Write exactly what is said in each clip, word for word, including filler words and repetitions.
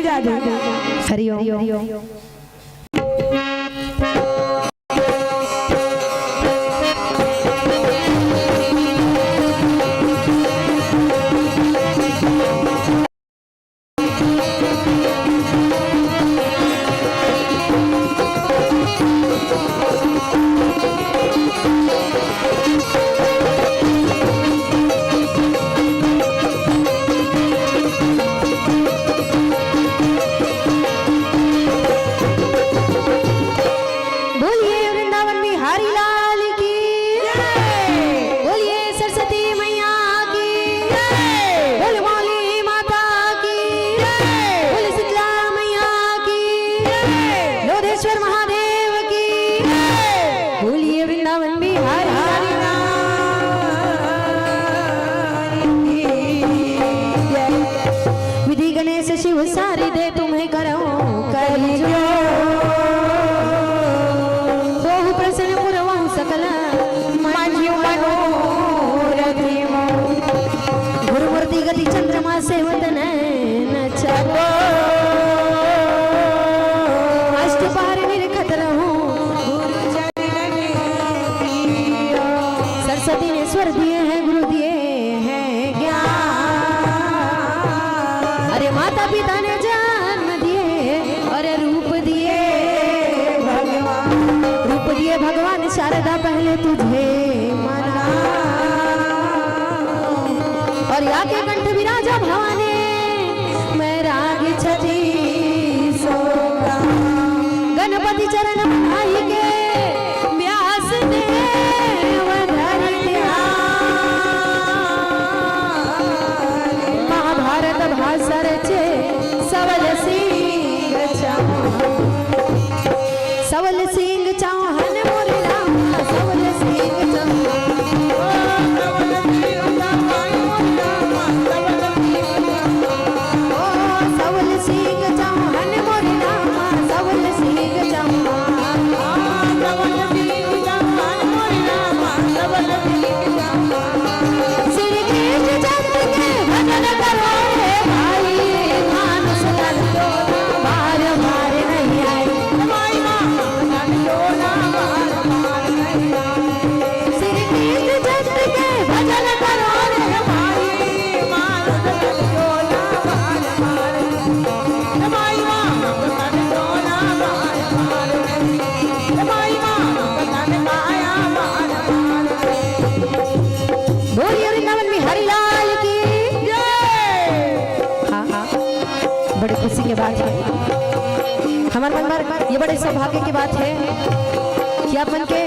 राधे। हरि ओम। बोलिए वृंदावन बिहारी लाल की जय। बोलिए सरस्वती मैया की जय। बोल मौली माता की जय। बोल शीतला मैया की जय। लोधेश्वर महादेव की जय। बोलिए वृंदावन बिहारी लाल की जय। विधि गणेश शिव सारी दे तुम्हें करहु कर जो। होहु प्रसन्न पुरवहु सकल मंजु मनोरथ मोर। गुरु मूर्ति गति चंद्रमा सेवत नैन चको। अष्ट पहर निरखत रहूं गुरु चरण में पियो। सरस्वती ने स्वर दिए हैं, गुरु दिए हैं ज्ञान। अरे माता पिता ने जन्म दिए, अरे रूप दिए भगवान। रूप दिए भगवान, शारदा पहले तुझे मना। और या के कंठ विराजा भवानी, मैं राग छत्तीसो गाऊं। गणपति चरण मनाई के व्यास देव धरि ध्यान। महाभारत भाषा रचे सवल सिंह चौहान। सवल सिंह चौहान मोरे रामा, सवल सिंह चौहान। ओ सवल सिंह चौहान मोरे रामा, सवल सिंह चौहान। श्री कृष्ण चंद्र के भजन करो रे भाई, मानुष तन तो बार बार नहीं आए। श्री कृष्ण चंद्र के भजन करो रे भाई। बोलिए वृंदावन बिहारी लाल की जय। हाँ, हाँ, बड़ी खुशी के बात है हमारे मन पर, ये बड़े सौभाग्य की बात है कि आप मन के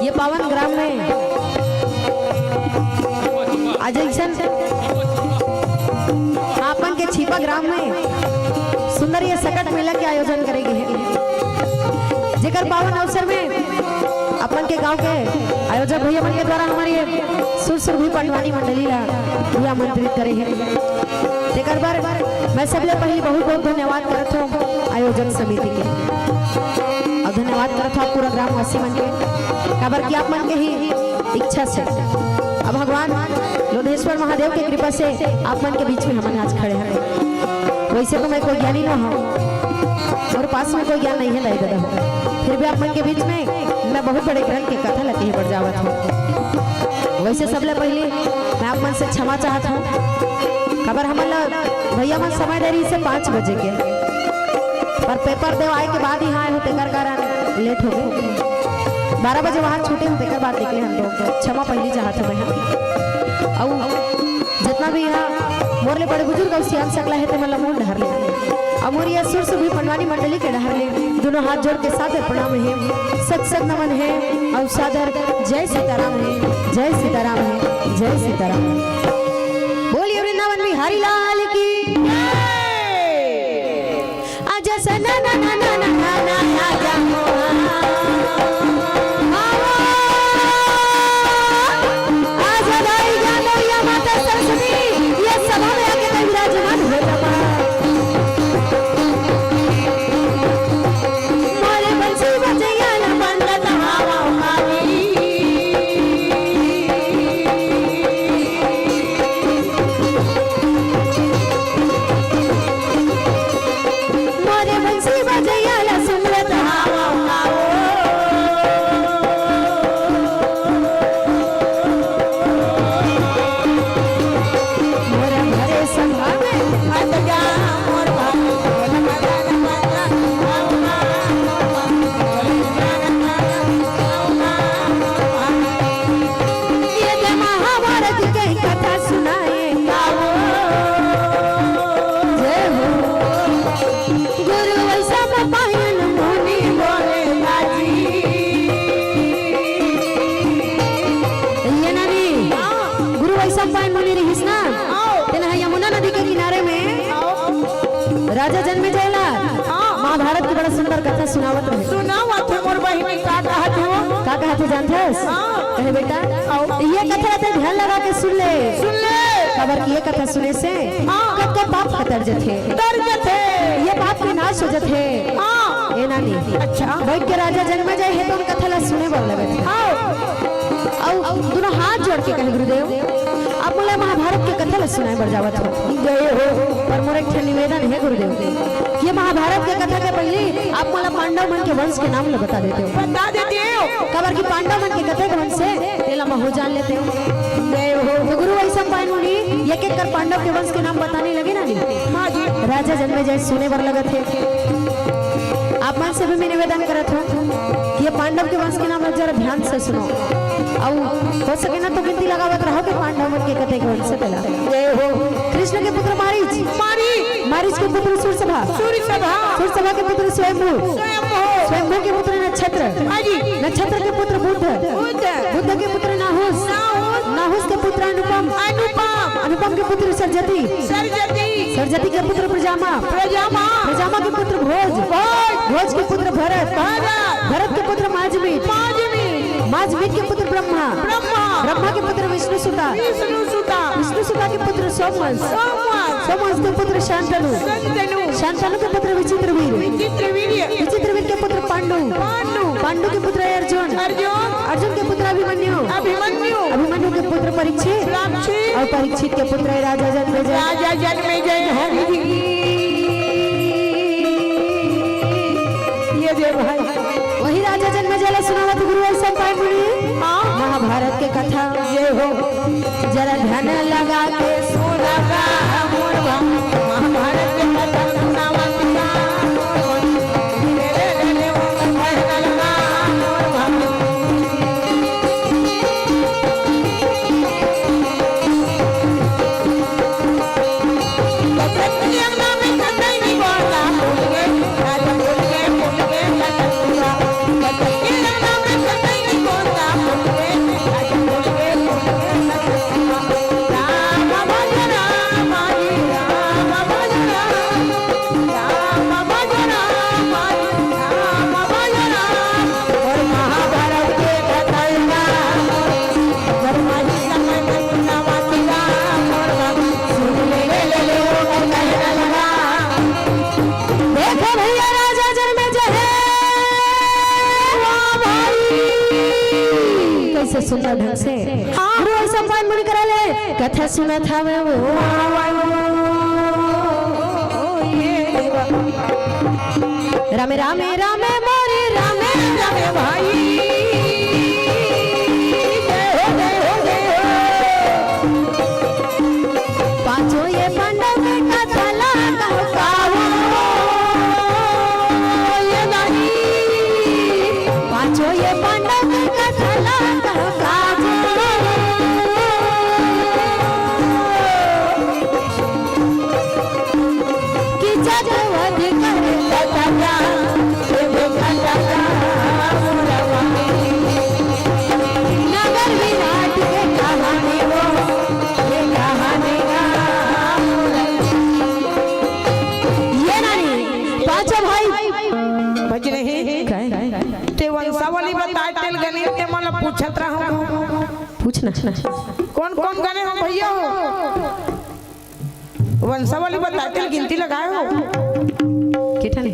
ये पावन ग्राम में आज ऐसन आपन के छिपा ग्राम में सुंदर ये सकट मेला के आयोजन करे गे हे, जेकर पावन अवसर में अपन के गांव के आयोजक भैया मन के द्वारा हमारे ये सुर सुरभि पंडवानी मंडली ला भी आमंत्रित करे हे। तेकर बर मैं सबले पहली बहुत बहुत धन्यवाद करत हूँ आयोजक समिति के, और धन्यवाद करत हूँ पूरा ग्रामवासी मन के, काबर कि आप मन के ही इच्छा से, अब भगवान लोधेश्वर महादेव के कृपा से आप मन के बीच में हमन आज खड़े हैं। वैसे तो मैं कोई ज्ञानी ना हूँ और पास में कोई ज्ञान नहीं है दाई दादा हो, फिर भी आप मन के बीच में मैं बहुत बड़े ग्रंथ के कथा ला कहे बर जावत हूँ। वैसे सबले पहले मैं आप मन से क्षमा चाहत हूँ, काबर हमन ला भैया मन समय दे रही से पाँच बजे के, पर पेपर देवाए के बाद ही हाँ आए हो, तेकर कारण लेट हो गए। बारह बजे वहाँ छूटे हो, तेकर बाद निकले हम लोग, तो क्षमा पहली चाहत हूँ मैं। अउ जितना भी यहाँ मोर ले बड़े बुजुर्ग अउ सियान सकला है, ते मन ला मोर डहर ले, अउ मोर ये सुर सुरभि पंडवानी मंडली के डहर ले, दोनों हाथ जोड़ के सादर प्रणाम है, सत सत नमन है, अउ सादर जय सीताराम है, जय सीताराम है, जय सीताराम है। बोलिए वृंदावन बिहारी लाल की जय। आजा सना ना ना ना ना ना ना, आजा मोहा। आजा भाई जानो या माता सरस्वती, ये सभा में आके मैं विराजमान हो जावा। मोरे बंसी बजैया ना बंदत हवा मारी। महाभारत के बड़ा सुंदर कथा सुनावत रहे। सुनावत हे मोर बहिनी, का कहत हे वो? का कहत हे जानथस? हाँ। कहे बेटा, आओ। ये कथा ला तैं ध्यान लगा के सुन ले। सुन ले। काबर कि ये कथा सुने से हाँ। कतको पाप कतर जथे। तर जथे। ये पाप के नाश हो जथे। हाँ। ए नानी। अच्छा। बइठ के राजा जनमेजय हे तेन कथा ला सुने बर लगत हे। हाँ। अउ, अउ दुनों हाथ जोड़ के कहे, "गुरुदेव, आप मोला महाभारत के कथा ला सुनाए बर जावत हो।" जय हो। पर मोर एक ठन निवेदन हे गुरुदेव, ये महाभारत के कथा के पहली आप मोला पांडव मन के वंश के नाम ला बता देते हो। बता देते हो। काबर कि पांडव मन के कतेक वंश हे, तेला महू जान लेते हो। जय हो। तो गुरु वैशंपायन मुनि एक एक कर पांडव के वंश के नाम बताने लगे ना जी। हाँ जी। राजा जनमेजय सुने बर लगत हे। आप मन से भी मैं निवेदन करत हूँ कि ये पांडव के वंश के नाम ला जरा ध्यान से सुनो। अउ हो सके ना तो गिनती लगावत रहो कि पांडव मन के कतेक वंश हे तेला। जय हो। कृष्ण के पुत्र मारीच। मारीच। मारीच के पुत्र सूरसभा। सूरसभा। सूरसभा के पुत्र स्वयंभू। स्वयंभू। स्वयंभू के पुत्र नक्षत्र। हाँ जी। नक्षत्र के पुत्र बुध। बुध। बुध के पुत्र नाहुस। नाहुस। नाहुस के पुत्र अनुपम। अनुपम। अनुपम के पुत्र सरजती। सरजती। सरजती के पुत्र प्रजामा। प्रजामा। प्रजामा के पुत्र भोज। भोज। भोज के पुत्र भरत। भरत। भरत के पुत्र माजमी। माजमी। माजमी के पुत्र ब्रह्मा। ब्रह्मा। ब्रह्मा के पुत्र विष्णु सुता। विष्णु सुता। विष्णु सुता के पुत्र सोमवंश। सोमवंश। सोमवंश के पुत्र शांतनु। शांतनु। शांतनु के पुत्र विचित्रवीर। विचित्रवीर। विचित्रवीर के पुत्र पांडु। पांडु। पांडु के पुत्र अर्जुन। अर्जुन। अर्जुन के पुत्र अभिमन्यु। अभिमन्यु। अभिमन्यु के पुत्र परीक्षित। परीक्षित। अउ परीक्षित के पुत्र हे राजा जनमेजय। राजा जनमेजय हरि। ये दे भाई। वही राजा जनमेजय ला सुनावत गुरु वैशंपायन मुनि। हाँ। महाभारत के कथा। ये हो। जरा ध्यान लगा के सुनबा मोर बा-, महाभारत के कथा सुनावत बा मोर बा-, रे रे रे रे ओ कहना लगा मोर बा-, देखो भैया, राजा जनमेजय हे। वाह भाई। कैसे सुंदर ढंग से हाँ। गुरु वैशंपायन मुनि करा ले कथा सुनत हवे वो। रामे रामे रामे मोरे रामे रामे भाई। जय हो, जय हो, जय हो। पाँचों ये पांडव के कथा ला कहूँ का हो, ये दाई। पाँचों ये पांडव के कथा ला कहूँ का हो। कि जग वध करे कथा का, ये भी कथा का। नगर विराट के कहानी वो, ये कहानी ना। ये नानी, पाँचों भाई। भज नहीं। काय? ते वंशावली बताए तेल गने ते मन पूछत रहो। पूछना। कौन कौन गने हो भैया हो? वंशावली बताए तेल गिनती लगाए हो। के ठन?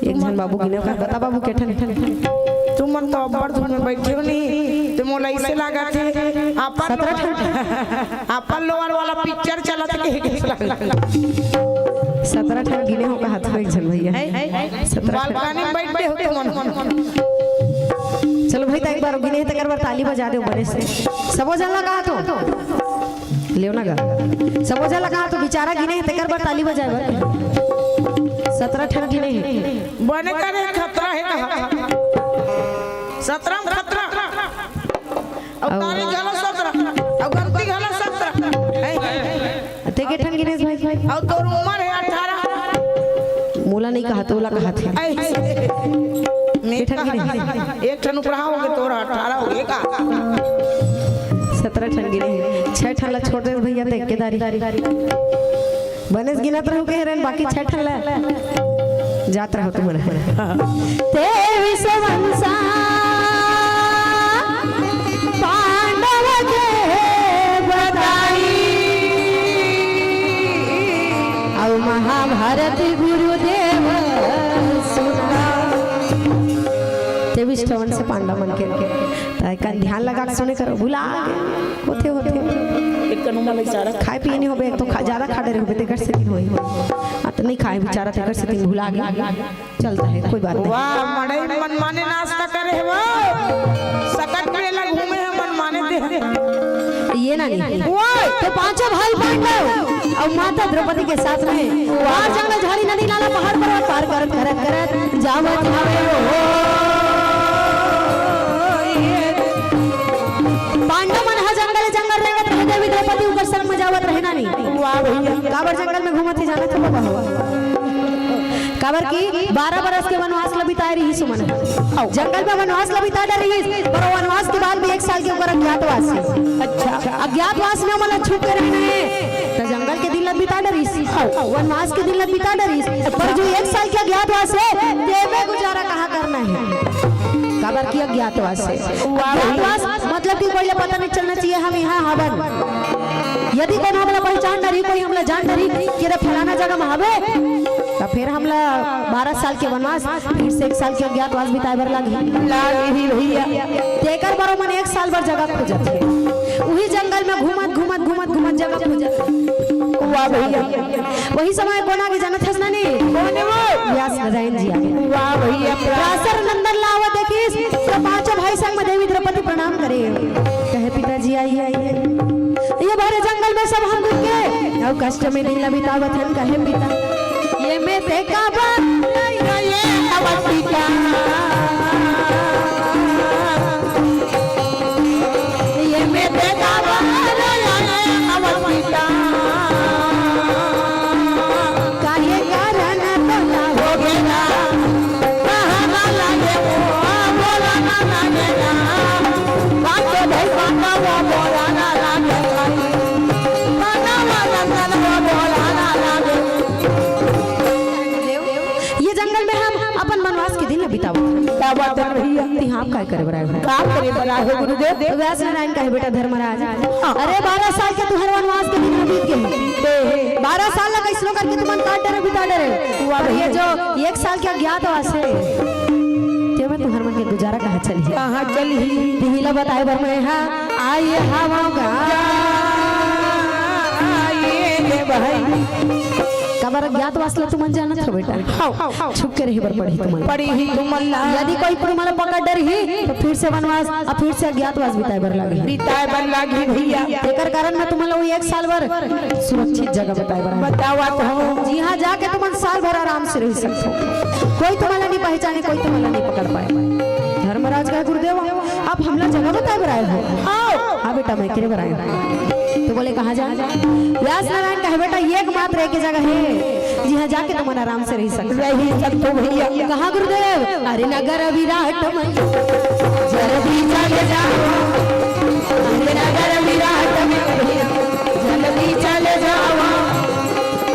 एक झन बाबू गिने का, बता बाबू, के ठन? तुमन तो अब्बड़ धुन में बैठे हो नहीं, तो मोला इसे लागत हे, आपन सतरह ठन। आपन लोअर वाला पिक्चर चलत हे, के लागत। सतरह ठन गिने हो का हाथ में एक झन भैया। हैं? सतरह ठन। बालकनी में बैठे हो तुमन। चलो भाई, त एक बार गिने हे, तेकर बर ताली बजा देव बने से। सबो झन ला कहा तो। लेव ना गा। सबो झन ला कहा तो बिचारा गिने हे, तेकर बर ताली बजाए बर। सतरह ठन गिने हे। बने करे खतरा हे कहा। सतरह में खतरा। अउ अउ तारीख घलो सतरह। अउ गलती घलो सतरह। हैं? ते के ठन गिनेस भाई? अउ तोर उमर हे अठारह। मोला नहीं कहा, तोला कहा थे। ऐसे। के ठन गिने? एक ठन उपराहा होगे, तोर अठारह होगे का? सतरह ठन गिने हे। छह ठन ला छोड़ दे भैया, ते के दारी। बनेच गिनत रहू कहे रहेन, बाकी छह ठन ला जात रहो तुमन। तेईस वंशा पांडव के बताई, अब महाभारत गुरुदेव सुना। तेईस ठन वंशा पांडव मन के, त एकर ध्यान लगा के सुने करो, भुला गे। होथे, होथे। एक कन उमन इशारा। खाए पिए नहीं होबे, एक तो खा, ज्यादा खा डरे होबे, तेकर सेती होही। आ, तो नहीं खाए बेचारा, तेकर सेती भुला गे। चलता है, कोई बात नहीं। वाह, मड़ई मनमाने नाश्ता करे हे वो। सकट में लग घूमे हे मनमाने दे। ये ना नहीं। ओए! तो पांचों भाई पांडव और माता द्रौपदी के साथ में बाहर जंगल, झाड़ी, नदी, नाला, पहाड़, पर्वत पार करत, करत, करत जावत हवे हो। पांडव मन ह जंगल, जंगल रेंगत रहे, देवी द्रौपदी उकर संग में जावत रहे ना नी। वाह भैया। काबर जंगल में घूमत हे, जानत हो बाबा हो? काबर कि बारह बरस के वनवास ल बिताए रहिस ओमन। जंगल में वनवास ल बिता डरे रहिस, पर वो वनवास के बाद भी एक साल के ओकर अज्ञातवास हे। अच्छा। अज्ञातवास में ओमन ल छुप के रहना हे, त जंगल के दिन ल बिता डरिस, वनवास के दिन ल बिता डरिस, पर जो एक साल के अज्ञातवास हे, तेमे गुजारा कहाँ करना हे? काबर कि अज्ञातवास हे। वाह। अज्ञातवास मतलब कि कोई ला पता नहीं चलना चाहिए हम यहाँ हवन। यदि कोनो हमला पहचान डरही, कोई हमला जान डरही कि रे फलाना जगह में हवे, त फिर हमला बारह साल के वनवास, फिर से एक साल के अज्ञातवास बिताए बर लागही। लागही भैया। तेकर बर ओमन एक साल बर जगह खोजत हे। उही जंगल में घूमत, घूमत, घूमत, घूमत जगह खोजत हे। वाह भैया। वही समय कोन आगे जानत हस ना नी? कोन हे वो? व्यास नारायण जी आगे। वाह भैया, व्यास। व्यास नंदन ला आवत देखिस, त पांचों भाई संग में देवी द्रौपदी प्रणाम करे। कहे, "पिताजी, आइए, आइए। ये भरे जंगल में सब हम दुख के, अउ कष्ट में दिन ला बितावत हन," कहे, "पिता।" ये में ते काबर ये अवस्थिता। ये में ते काबर ये अवस्थिता। काहे कारण तोला हो गेला, कहाँ ना लागे वो, बोला ना लागे ना। बात तो भाई बात वो बोला ना लागे भाई। बात वो नंदन वो बोला ना लागे। ये जंगल में हम अपन वनवास के दिन बितावत हन। का बात हे भैया? तिहां आप काय करे बर आए हो? का करे बर आए हो गुरुदेव? तो व्यास नारायण कहे, "बेटा धर्मराज, हाँ। अरे बारह साल के तुहर वनवास के दिन बीत गे। बारह साल ला कइसनो करके तुमन काट डरे, बिता डरे। वाह और ये भैया। जो एक साल के अज्ञातवास हे, तेमे तुहर मन के गुजारा कहाँ चलही?" कहाँ चलही? तिही ला बताए बर मैं हा आए हावंव गा। आए रे भाई। काबर अज्ञातवास ला तुमन जानत हो बेटा? हाव, हाव। छुप के रहे बर पड़ही तुमन। पड़ही तुमन ला। यदि कोई तुमन ला पकड़ डरही, त फिर से वनवास, अउ फिर से अज्ञातवास बिताए बर लागही। बिताए बर लागही भैया। तेकर कारण मैं तुमन ला वो एक साल बर सुरक्षित जगह बताए बर आए। बतावत हंव। जिहां जाके तुमन साल भर आराम से रह सकथो। कोई तुमन ला नहीं पहचाने, कोई तुमन ला नहीं पकड़ पाए। धर्मराज कहे, "गुरुदेव, आप हमला जगह बताए बर आए हो?" हाव। हाँ बेटा, मैं एकरे बर आए हंव। तो बोले, "कहाँ जान?" व्यास नारायण कहे, "बेटा, एकमात्र एक जगह हे, जिहां जाके तुमन आराम से रह सकथो।" रह सकथो भैया। कहाँ गुरुदेव? अरे नगर विराट में जल्दी चल जावा। अरे नगर विराट में जल्दी चल जावा।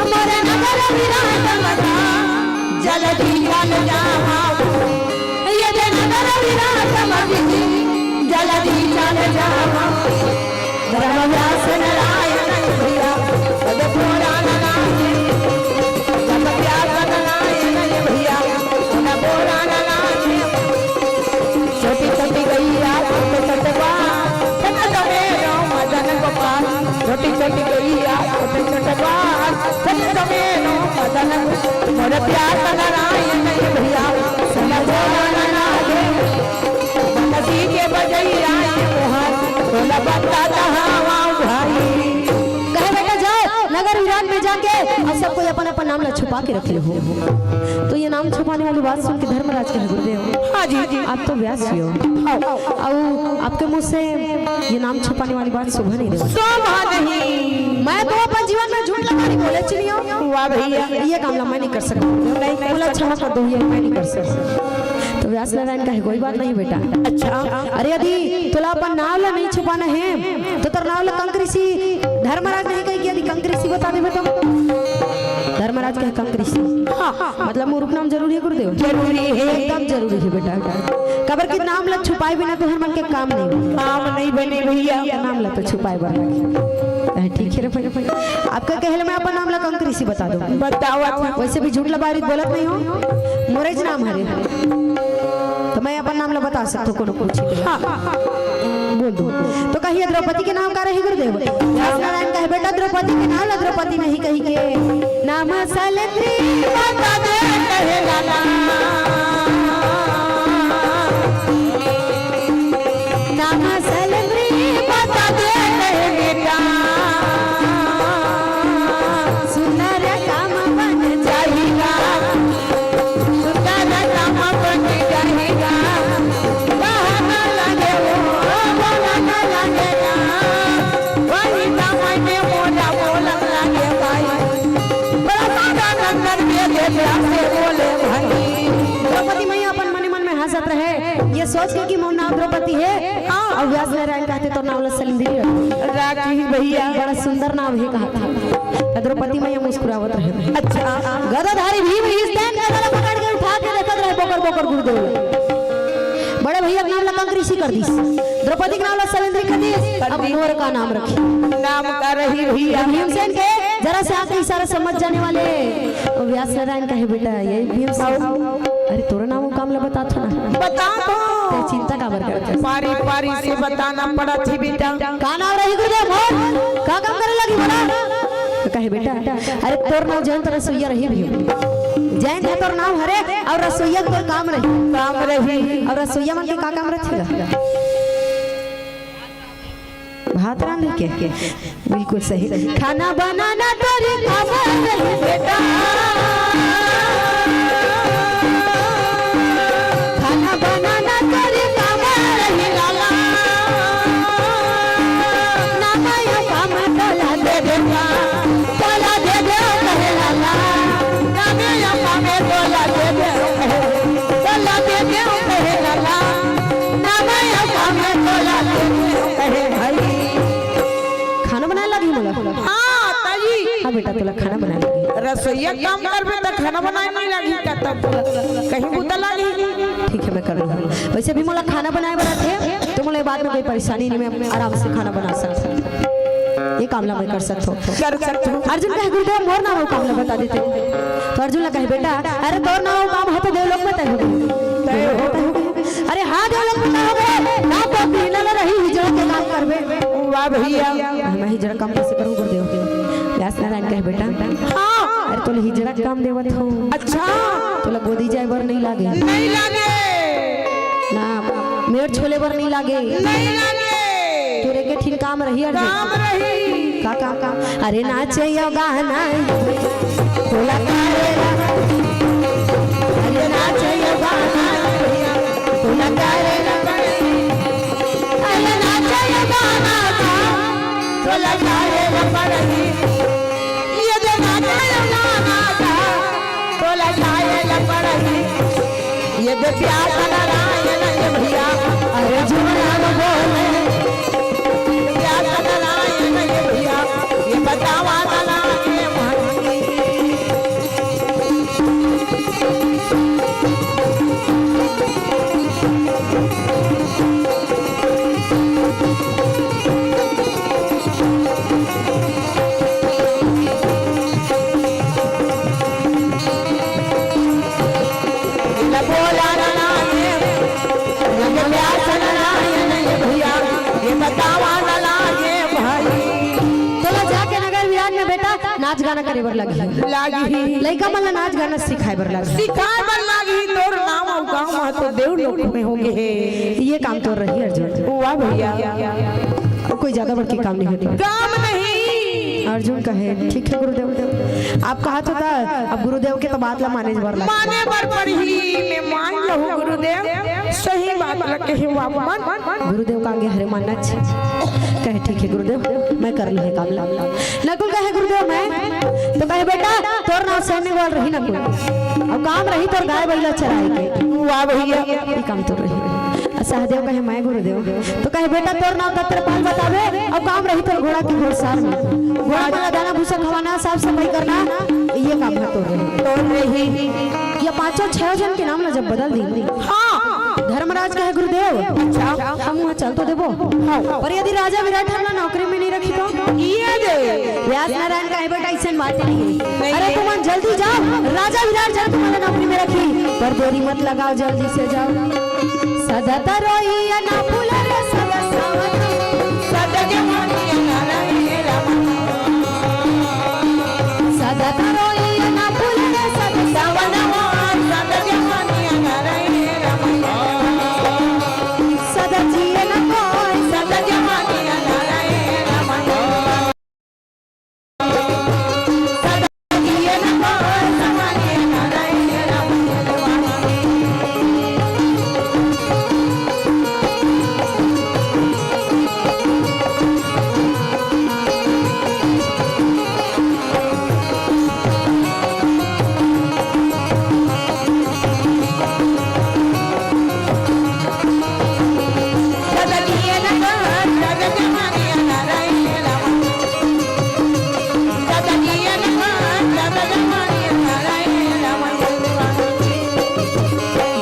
हमारे नगर विराट में जल्दी चल जावा। ये जे नगर विराट में जल्दी चल जावा। धर्म व्यास नारायण भैया, अब पुराण नारायण, जब व्यास नारायण भैया, अब पुराण नारायण। छोटी छोटी गैया, छोटे छोटे बाल, खेलत मेरो मदन गोपाल। छोटी छोटी गैया, छोटे छोटे बाल, खेलत मेरो मदन। मोर प्यार नारायण भैया, सुन बोला ना रे। नदी के बजैया ये मोहन, तोला बता दहावा भाई। कहे, "बेटा जाओ, नगर विराट में जाके अब सब कोई अपन अपन नाम ला छुपा के रख ले हो।" तो ये नाम छुपाने वाली बात सुन के धर्मराज कहे, "गुरुदेव, हाँ जी, जी। आप तो व्यास जी हो। हाव। अउ आपके मुंह से ये नाम छुपाने वाली बात शोभा नहीं देवत।" शोभा नहीं। मैं तो अपन जीवन में झूठ लगा नहीं बोले चिनियो। वाह भैया। ये काम ला मैं नहीं कर सकता। नहीं कर बोला, सकता। "क्षमा कर दो, ये मैं नहीं कर सकता।" तो व्यास नारायण कहे, "कोई बात नहीं बेटा।" अच्छा। अरे यदि तोला अपन नाव ला नहीं छुपाना हे, तो तोर नाव ला कंक ऋषि धर्मराज नहीं कही कि यदि कंक ऋषि बता देबे तो। महाराज कहे कंकरीसी। हाँ, हाँ। मतलब मोर रूप नाम जरूरी हे गुरुदेव? जरूरी हे। एकदम जरूरी हे बेटा। काबर कि नाम ला छुपाए बिना तुहर मन के काम नहीं। काम नहीं बने भैया। नाम ला तो छुपाए बर लगही। अ, ठीक हे रे भाई। आपका कहे ले मैं अपन नाम ला कंकरीसी बता दूं। बताओ। वैसे भी झूठ लबारी बोलत नहीं हों। मोरेच नाम हरे। तो मैं अपन नाम ला बता सकथों, कोनो पूछही त। हाँ। बोल दूं। तो कहिए, द्रौपदी के नाम का रही गुरुदेव? व्यास नारायण कहे, बेटा, द्रौपदी के नाम ला द्रौपदी नहीं कहिके, नाम सलेंद्री बता दे कहे लाला। नाम सलेंद्री बता दे कहे बेटा। सुंदर काम बन जाही गा। सुंदर काम बन जाही गा। कहना लगे वो, बोलना लगे ना। वही समय में मोला बोलन लगे भाई। बड़ा सारा नंदन के देखला से बोले भाई। द्रौपदी मैया अपन मने मन में हंसत रहे, ये सोच के कि मोर नाम द्रौपदी हे, हाँ। अउ व्यास नारायण कहते तोर नाम ला सलेंद्री रखही। राखी भैया। बड़ा सुंदर नाम हे कहा था। त द्रौपदी मैया मुस्कुरावत रहे। अच्छा। गदाधारी भीम रिहिस तेन गदा ला पकड़ के उठा के देखत रहे बोकर बोकर गुरुदेव। बड़े भैया के नाम ला कंकरीसी कर दिस, द्रौपदी के नाम ला सलेंद्री कर दिस। अब मोर का नाम रखही? नाम का रही भैया? भीमसेन के जरा से आंख के इशारा समझ जाने वाले व्यास नारायण कहे, बेटा, ये भीमसेन, अरे तोर नाम अउ काम ला बता थों ना। बता तो। ते चिंता काबर करत हस? पारी पारी से बताना पड़त हे बेटा। का नाम रही गुरुदेव मोर? का काम करे लगही मोला? त कहे, बेटा, अरे तोर नाम जयंत रसोइया रही भीम। जयंत ह तोर नाम हरे अउ रसोइया तोर काम रही। काम रही। अउ रसोइया मन के का काम रथे गा? भात रांधे के। बिल्कुल सही। खाना बनाना तोर काम रही बेटा। खाना बनाना तोर काम रही लाला। नाम अउ काम तोला दे देबो। तोला दे देबो कहे लाला। नाम अउ काम तोला दे देबो कहे। तोला दे देबो कहे लाला। नाम अउ काम तोला दे देबो कहे भाई। खाना बनाए लगही मोला? हाँ, ताई। हाँ बेटा, तोला खाना बनाए लगही। रसोइया काम करबे त खाना बनाए नहीं लगही का तब? कहीं बुता लगही। ठीक हे, मैं कर लूँगा। वैसे भी मोला खाना बनाए बर आथे, तो मोला ये बात में कोई परेशानी नहीं, मैं आराम से खाना बना सकथों। ये काम ला मैं कर सकथों। कर सकथों। अर्जुन कहे, गुरुदेव, मोर नाम अउ काम ला बता देते। तो अर्जुन ला कहे, बेटा, अरे तोर नाम अउ काम ह तो देवलोक में तय होगे। तय होगे। अरे हाँ, देवलोक में तय होगे। नाम तो बिना ना रही, हिजड़ा के काम करबे। वाह भैया। मैं हिजड़ा काम कैसे करूँ गुरुदेव? व्यास नारायण कहे, बेटा, हाँ। अरे तोला हिजड़ा काम देवत हों। अच्छा। तोला गोदी जाए बर नहीं लागे। नहीं लागे। ना, मेड़ छोले बर नहीं लागे। नहीं लागे। तोर एके ठिन काम रही अर्जुन। काम रही। का काम? अरे नाचे यो गाना, तोला करे ला। अरे नाचे यो गाना, तोला करे ला। अरे नाचे यो गाना, तोला करे ला पड़ही। ये दे नाचे यो गाना, तोला करे ला पड़ही। ये दे प्यास नारायण ये भैया, अरे जुमला बोले। प्यास नारायण ये भैया, ये बतावा नारायण ये भाई। बोला ना लागे, रंग प्यास ना लागे नहीं भैया, ये बतावा ना लागे भाई। तोला जाके नगर विराट में बेटा नाच गाना करे बर लगही। लागही। लइका मन ला नाच गाना सिखाए बर लगही। सिखाए बर लागही, तोर नाम अउ गाँव ह तो देवलोक में होगे हे। ये काम तोर रही अर्जुन। वाह भैया। अउ कोई ज्यादा बड़की काम नहीं होही। काम नहीं। अर्जुन कहे, ठीक हे गुरुदेव, आप कहत हो त, अब गुरुदेव के तो बात ला माने बर लगही। माने बर पड़ही, मैं मान लहूँ गुरुदेव, सही बात ला कहे वाह मन। गुरुदेव का आगे हरे मानना चाहिए। कहे, ठीक हे गुरुदेव, मैं कर लूँ ये काम ला। नकुल कहे, गुरुदेव मैं, तो कहे, बेटा तोर नाम सैन्य वाल रही नकुल, अउ काम रही तोर गाय बैला चराए के। वाह भैया। ये काम तोर रही। सहदेव कहे, मैं गुरुदेव। तो कहे, बेटा तोर नाम दत्तरपाल बताबे, अउ काम रही तोर घोड़ा के घोड़सार में। घोड़ा मन ला दाना भूसा खवाना, साफ सफाई करना, ये काम ह तोर रही। तोर रही। ये पांचों छह जन के नाम ला जब बदल दी। हाँ। धर्मराज कहे, "गुरुदेव, अच्छा। हम वहाँ चल तो देबो। हाँ। पर यदि राजा विराट हमला नौकरी में नहीं रखी तो?" ये दे। व्यास नारायण कहे, "बेटा, ऐसन बात नहीं है। नहीं अरे, है। तुमन जल्दी जाओ, राजा विराट जरूर तुम्हारा नौकरी में रखी, पर देरी मत लगाओ, जल्दी से जाओ।" सदा तरोइया ना फूल रे सदा सावन। सदा जवानिया ना रहे रामा। सदा तरोइया ना फूल रे सदा सावन। सदा जवानिया ना रहे रामा। सदा जिए ना कोई। सदा जवानिया ना रहे रामा।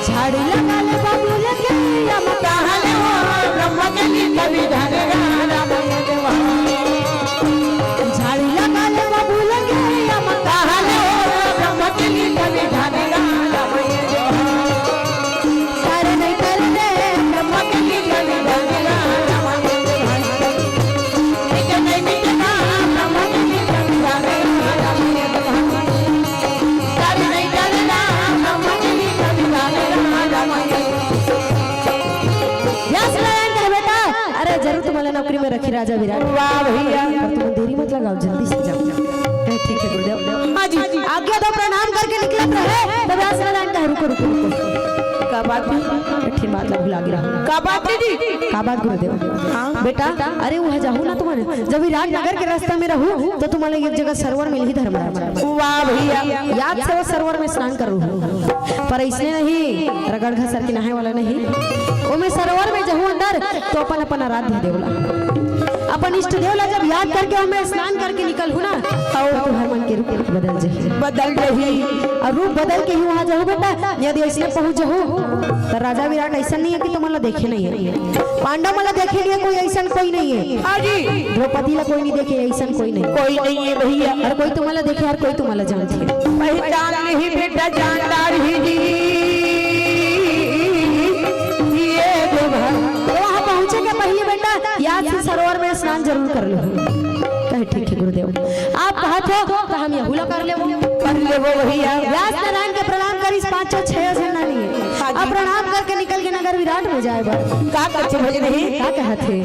झाड़ी लगा ले बाबू लगे या मत। कहाँ ले हो ब्रह्म के लीन विधान राम देवा। झाड़ी लगा ले बाबू लगे या मत। कहाँ ले हो ब्रह्म के लीन विधान राम देवा। कर नहीं कर दे ब्रह्म के लीन विधान राम देवा। व्यास नारायण कहे, "बेटा, अरे जरूर तुम्हारा नौकरी में रखी राजा विराट। वाह भैया। पर तुम देरी मत लगाओ, जल्दी से जाओ।" कहे, "ठीक है गुरुदेव।" हाँ जी। आज्ञा दो, प्रणाम करके निकलत रहे, तब व्यास नारायण कहे, "रुको, रुको, रुको।" का बात है? कठिन बात ला भुला गिरा। का बात है जी? का बात गुरुदेव? हाँ। बेटा, अरे वहाँ जाहू ना तुम्हारे, जब विराट नगर के रास्ता में रहू तो तुम्हारे एक जगह सरोवर मिलही धर्मराज। वाह भैया। याद से वो सरोवर में स्नान करू। पर इसने नहीं, रगड़ घसर के नहाए वाला नहीं। ओमे सरोवर में जहू अंदर तो अपन अपन आराध्य देवला, अपन इष्ट देवला जब याद करके ओमे स्नान करके निकलहू ना, तो तुम्हार मन के रूप बदल जही। बदल जही। और रूप बदल के ही वहाँ जहू बेटा, यदि ऐसने पहुँच जहू तो राजा विराट ऐसा नहीं है कि तुमन ला देखे नहीं है। पांडव मन ला देखे नहीं है, कोई ऐसा कोई नहीं है। हाँ जी। द्रौपदी ला कोई नहीं देखे, ऐसा कोई नहीं। कोई नहीं है भैया। और कोई तुम्हारा देखे, हर कोई तुम्हारा जानते। पहचान नहीं बेटा, जानदार ही जी। ये दो भाई। तो वहाँ पहुँचे के पहले बेटा, याद से सरोवर में स्नान जरूर कर लो। कहे, "ठीक है गुरुदेव, आप कहत हो तो हम यहू ला कर लेबो।" कर लेबो भैया। व्यास नारायण के प्रणाम करिस, पाँचों छह झन नहीं है। हाँ जी। अब प्रणाम करके निकल के नगर विराट में जाए बर। का कछु भजन है? का कहत है?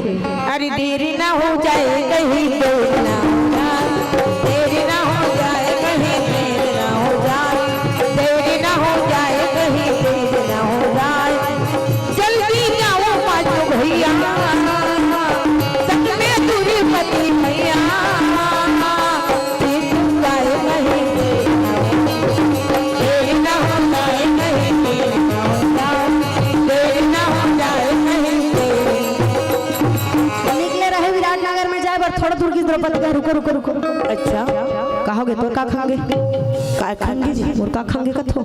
अरे देरी ना हो जाए कहीं, देरी ना हो जाए, देरी ना हो जाए कहीं, देरी ना हो जाए, देरी ना हो जाए, देरी ना हो जाए। जल्दी जाओ पाँचों भैया, संग में दुर्पति भैया। निकले रहे विराटनगर में जाए बर, थोड़ा दूर की द्रौपदी का, "रुको, रुको, रुको।" अच्छा। कहोगे तो का खांगे? का खांगे जी? और का खांगे कथो?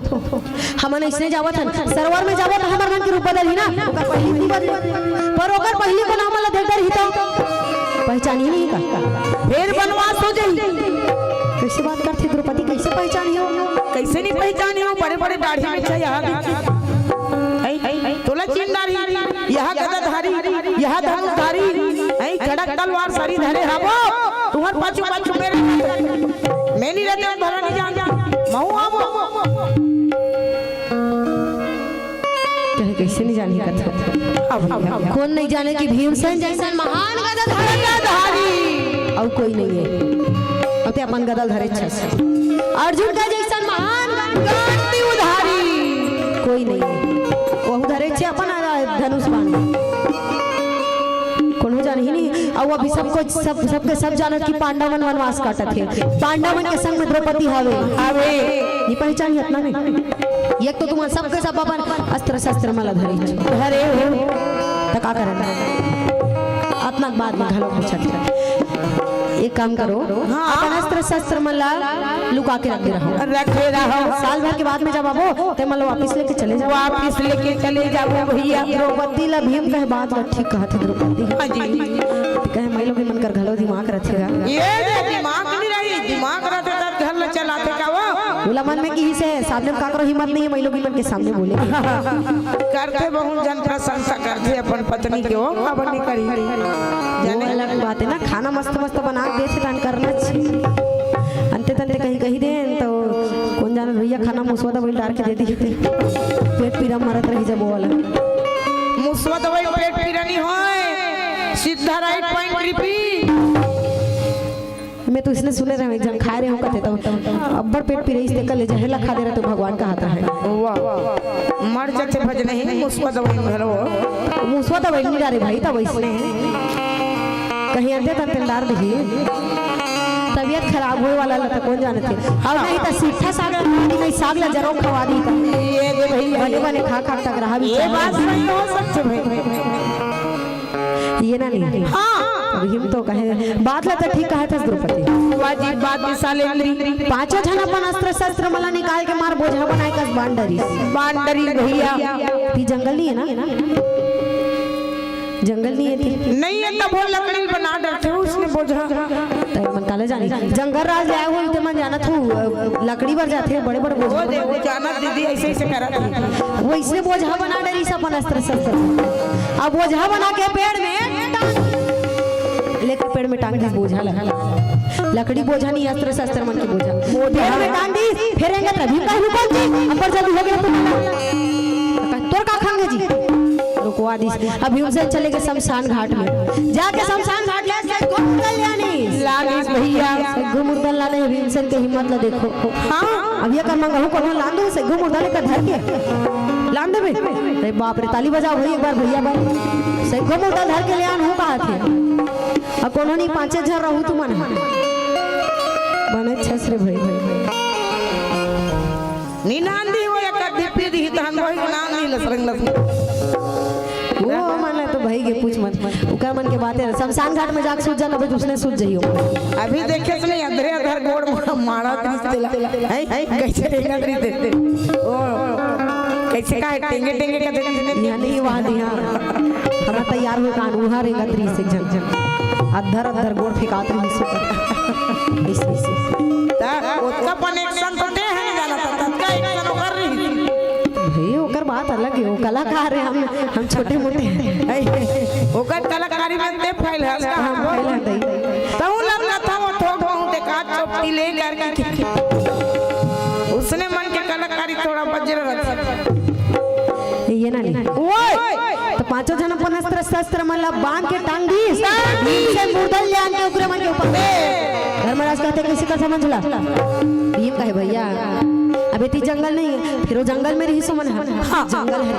हमन अइसने जावत हन, सरोवर में जाबो त हमर मन के रूप बदलही ना, ओकर पहिली नहीं बदले। पर ओकर पहिली को नाम ला देख डरही त पहचानही नहीं का? फेर बनवास हो जाही। कइसे बात करथे द्रौपदी, कइसे पहचानही हो? कइसे नहीं पहचानही हो? बड़े-बड़े दाढ़ी में छे, यहाँ देखी। ऐ, ऐ, तोला चिन्ह डारही, यहाँ गदाधारी, यहाँ धनुषधारी, ऐ खड़ग तलवार सरी धरे हाबो, तुम्हर पाछू पाछू मेरे मैं नहीं रहते, भला नहीं जान, महू आवो। कहे, कइसे नहीं जानी कथा? अब, अब, अब। कोन नहीं जाने कि भीमसेन जइसन महान गदाधारी, गदाधारी। अउ कोई नहीं है। अब ते अपन गदा धरे छस। अर्जुन का जइसन महान गांडीवधारी कोई नहीं है। वहू धरे छे अपन धनुष बाण। कोनो जानही नहीं। अउ अभी सबको, सब, सबके सब जानत कि पांडव मन वनवास काटत हे। पांडव मन के संग में द्रौपदी हावे। हावे। नहीं पहचानी अतना में। एक तो तुमन सबके सब अपन अस्त्र शस्त्र मला धरे। धरे हो। त का करन? अतना के बाद में घलो पूछत हे। एक काम करो, हाँ। अपन अस्त्र शस्त्र मन ला लुका के रख दे रहो। रखे रहो। साल भर के बाद में जब आबो, ते मन ला वापिस लेके चले जाबो। वापिस लेके चले जाबो भैया। द्रौपदी ला भीम कहे बात ला ठीक कहत हे द्रौपदी। हाँ जी। कहे माई लोग मन कर घलो दिमाग रथे गा। ये दे दिमाग नहीं रही, दिमाग रथे तब घर ला चलाथे का वो? ओला मन में किहिस हे, सामने में काकरो हिम्मत नहीं है, माई लोग मन के सामने बोले। करथे बहुत जन प्रशंसा करथे अपन पत्नी के, वो काबर नहीं करी? वो जाने अलग बात है ना, खाना मस्त मस्त बना के देथे, दान करना चाहिए। अंते तंते कहीं कही दे तो कौन जाने भैया खाना मुसवा दवाई डार के दे दी, पेट पीरा मरत रही जब वो वाला। मुसवा दवाई पेट पीरा नहीं होए, सीधा right point repeat। मैं तो इसने सुने रहे, एक जन खाए रहे हो कहते तो अब्बड़ पेट पीरे, इसने कल जहर ला खा दे रहे तो भगवान का हाथ है। वाह, मर जाथे भजन ही मुसवा दवाई में घलो। मुसवा दवाई नहीं डारे भाई, तब इसने कहीं अंते तंते डार दही। तबीयत खराब होए वाला ला तो कौन जाने थे। और नहीं तो सीठा साग ला खवा दी, नहीं साग ला जरो खवा दी। ये दे भैया। बने बने खा खा तक रहा भी ये बात सही हो सकते भाई। ये ना नहीं। हाँ। अभी हम तो कहे, बात ला तो ठीक कहा था द्रौपदी। वाजिब बात साले। पांचों झन अपन अस्त्र शस्त्र मला निकाल के मार बोझा बनाए कस बांडरी। बांडरी भैया। ती जंगल नहीं है ना? जंगल नहीं है ती। नहीं है तब वो लकड़ी बना डरथे उसने बोझा। तय मन काले जानी। जंगल राज ले आए हो, इते मन जाना थू, अ, लकड़ी बर जाथे, बड़े बड़े बोझा वो दे, वो जाना दीदी ऐसे ऐसे करा थी। वो इसने बोझा बना डरी सब अपन अस्त्र शस्त्र। अब बोझा बना के पेड़ में टांग, लेकर पेड़ में टांग दिस बोझा ला। लकड़ी बोझा नहीं, अस्त्र शस्त्र मन के बोझा। पेड़ में टांग दिस, फिर एंगत रवि का हुकम जी, अब्बड़ जल्दी हो गया तुम्हारा। तोर का खांगे जी? रुकवा दिस। अब भीमसेन चले गए शमशान घाट में। जाके शमशान घाट ले से घूम कर ले आनी। लानिस भैया। से घूम उर्दल लाने भीमसेन के हिम्मत ला देखो। हाँ। अब ये कर मंगहू कोनो लान दो, से घूम उर्दल का धर के। लान देबे। अरे बाप रे, ताली बजाओ भाई एक बार भैया बार। से घूम उर्दल धर के ले आन हूँ कहा थे। अब कोनो नहीं, पांचे झन रहू तुमन। बने छस रे भाई। नी नांदी वो एक अद्धी पी दी तहन वही नांदी लसरंग लसरंग। वो मन तो भाई के पूछ मत। ओकर मन के बातें शमशान घाट में जाके सूत जा, तबे तो उसने सूत जइयो। अभी देखे से नहीं, अधरे अधर गोड़ मा-, मारा दिस तेला। हैं? हैं? कैसे टेंगा दिस ते? ओ, कैसे का है? टेंगे टेंगे का दे-, यहाँ नहीं, वहाँ नहीं, हाँ। हमारा तैयार हो कान, वहाँ रेंगत रही से झन झन। अधर अधर गोड़ फेंकात रही से। ऐसे, ऐसे। ता, ओतका पन action तो दे है ना जाना था, ततका action ओकर रही। भाई, ओकर बात अलग है, वो कलाकार है, हम, हम छोटे मोटे हैं। ऐ, ओकर कलाकारी में ते fail है, का हम हम fail हैं, भाई। तहु लग रहा था वो थोक बहुत एक आध चोपटी ले करके। उसने मन के कलाकारी थोड़ा बजर रहा। ये ना नहीं। ओए! तो पांचों जन अपन अस्त्र शस्त्र मन ला बांध के टांग दीस। टांग दीस। से मुर्दा ले आन के ओकरे मन के ऊपर। धर्मराज कहते, "कैसे कर समझ ला?" भीम कहे, "भैया, अबे ती जंगल नहीं है, फिर वो जंगल में रही सो मन है। हाँ, जंगल है।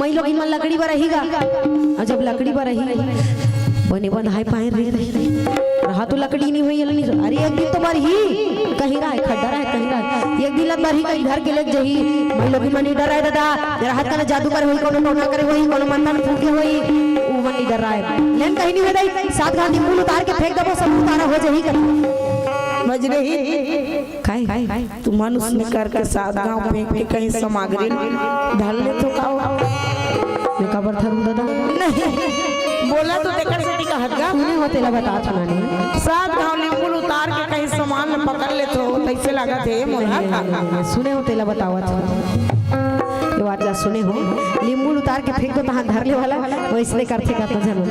मई लोग इमन लकड़ी बर रहीगा। और जब लकड़ी बर रही, बने बंधाए पाए रही, रहा तो लकड़ी नहीं हुई, नहीं। अरे, एक दिन तो मरही, कहीं रहा है, खड्डा रहा है, कहीं रहा है। एक दिन लत मरही, कहीं घर के लेके जही, मई लोग इमन नहीं डर रहा है दादा।" राहत का ना जादू करे होई, कोनो टोना करे होई, कोनो मंत्र फूके होई, उ मन नहीं डर रहा है। लेन कहीं नहीं हो जाई, सात घाव नींबू उतार के फेंक देबो, सब उतारा हो जाही कर। बज रही। काय? तू मनुष्य में करके सात घाव फेंक के कहीं सामग्री धर ले तो का हो? मैं काबर धरूं दादा? नहीं। बोला तो देखा से का हटगा। सुने हो तेला बता सुना नहीं। सात घाव नींबू उतार के कहीं सामान में पकड़ ले तो कैसे लगा थे मोला? नहीं, नहीं, नहीं, सुने हो तेला बतावत हो। ये बात ला सुने हो, नींबू उतार के फेंक दो तहां धर ले वाला, वैसने करथे का तो जरूर।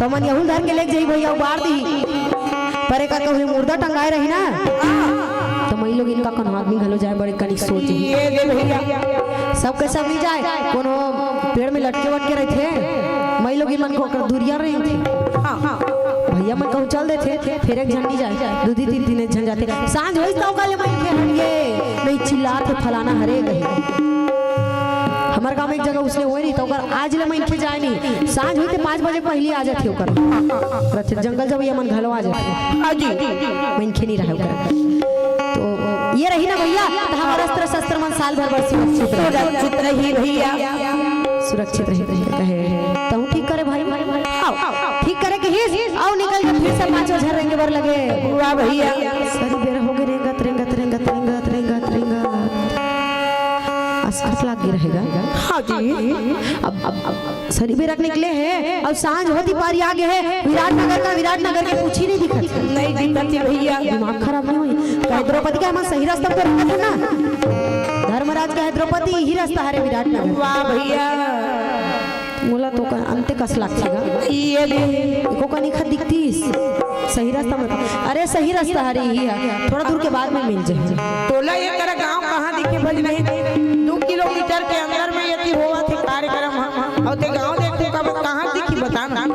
तो मन यहू धर के लेके जाई भैया, उबार दी। पर एक कहूँ मुर्दा टंगाए रही ना, तो मई लोग इनका कोनो आदमी घलो जाए बड़े कनिक सोच ही। ये दे भैया। सब के सब नहीं जाए, कोनो पेड़ में लटके वटके रहथे, मई लोग मन को ओकर दूरिया रही थी। हाँ, हाँ। भैया मन कहूँ चल देथे, फिर एक झन नहीं जाए, दू दी तीन दिन एक झन जाथे। सांझ होइस त ओकर ले मनखे हट गे, नहीं चिल्लात हे फलाना हरे कही। हमर गांव में एक जगह उसने होए रही, तो ओकर आज ले मनखे जाए नहीं। सांझ होइस त पाँच बजे पहली आ जाथे ओकर। रथे जंगल जब ये मन घलो आ जाथे। हाँ जी। मनखे नहीं रहे ओकर। तो ये रही ना भैया, तो हमारा अस्त्र शस्त्र मन साल भर भर सुरक्षित रहे। सुरक्षित रही भैया। सुरक्षित रही, रही, रहे। तहूँ ठीक करे भाई। आओ, आओ, आओ। ठीक करे कहिस, अउ निकल के फिर से पाँचों झन रेंगे बर लगे। वाह भैया। सरी बेरा होगे, रेंगत, रेंगत, रेंगत, रेंगत, रेंगत, रेंगत। असकट लाग गे रहेगा। हाँ जी। अब, अब, अब सरी बेरा के निकले हे, अउ सांझ होती पारी आ गे हे। विराटनगर का, विराटनगर के कुछ ही नहीं दिखत। नहीं दिखत हे भैया। दिमाग खराब नहीं होई? कहे द्रौपदी का हमन सही रास्ता पर रहत हन ना। धर्मराज कहे द्रौपदी, यही रास्ता हरे विराटनगर। वाह भैया। मोला तो का अंते कस लागथे गा। ये दे। एको कनी खा दिखतीस। सही रास्ता में। अरे सही रास्ता हरे यही हे। थोड़ा दूर के बाद में मिल जाही। तोला ये तरह गांव कहाँ दिखे भज नहीं? दो किलोमीटर के अंदर में यदि होवत हे कार्यक्रम ह। अउ ते गांव देख तू कब कहाँ दिखी बता ना।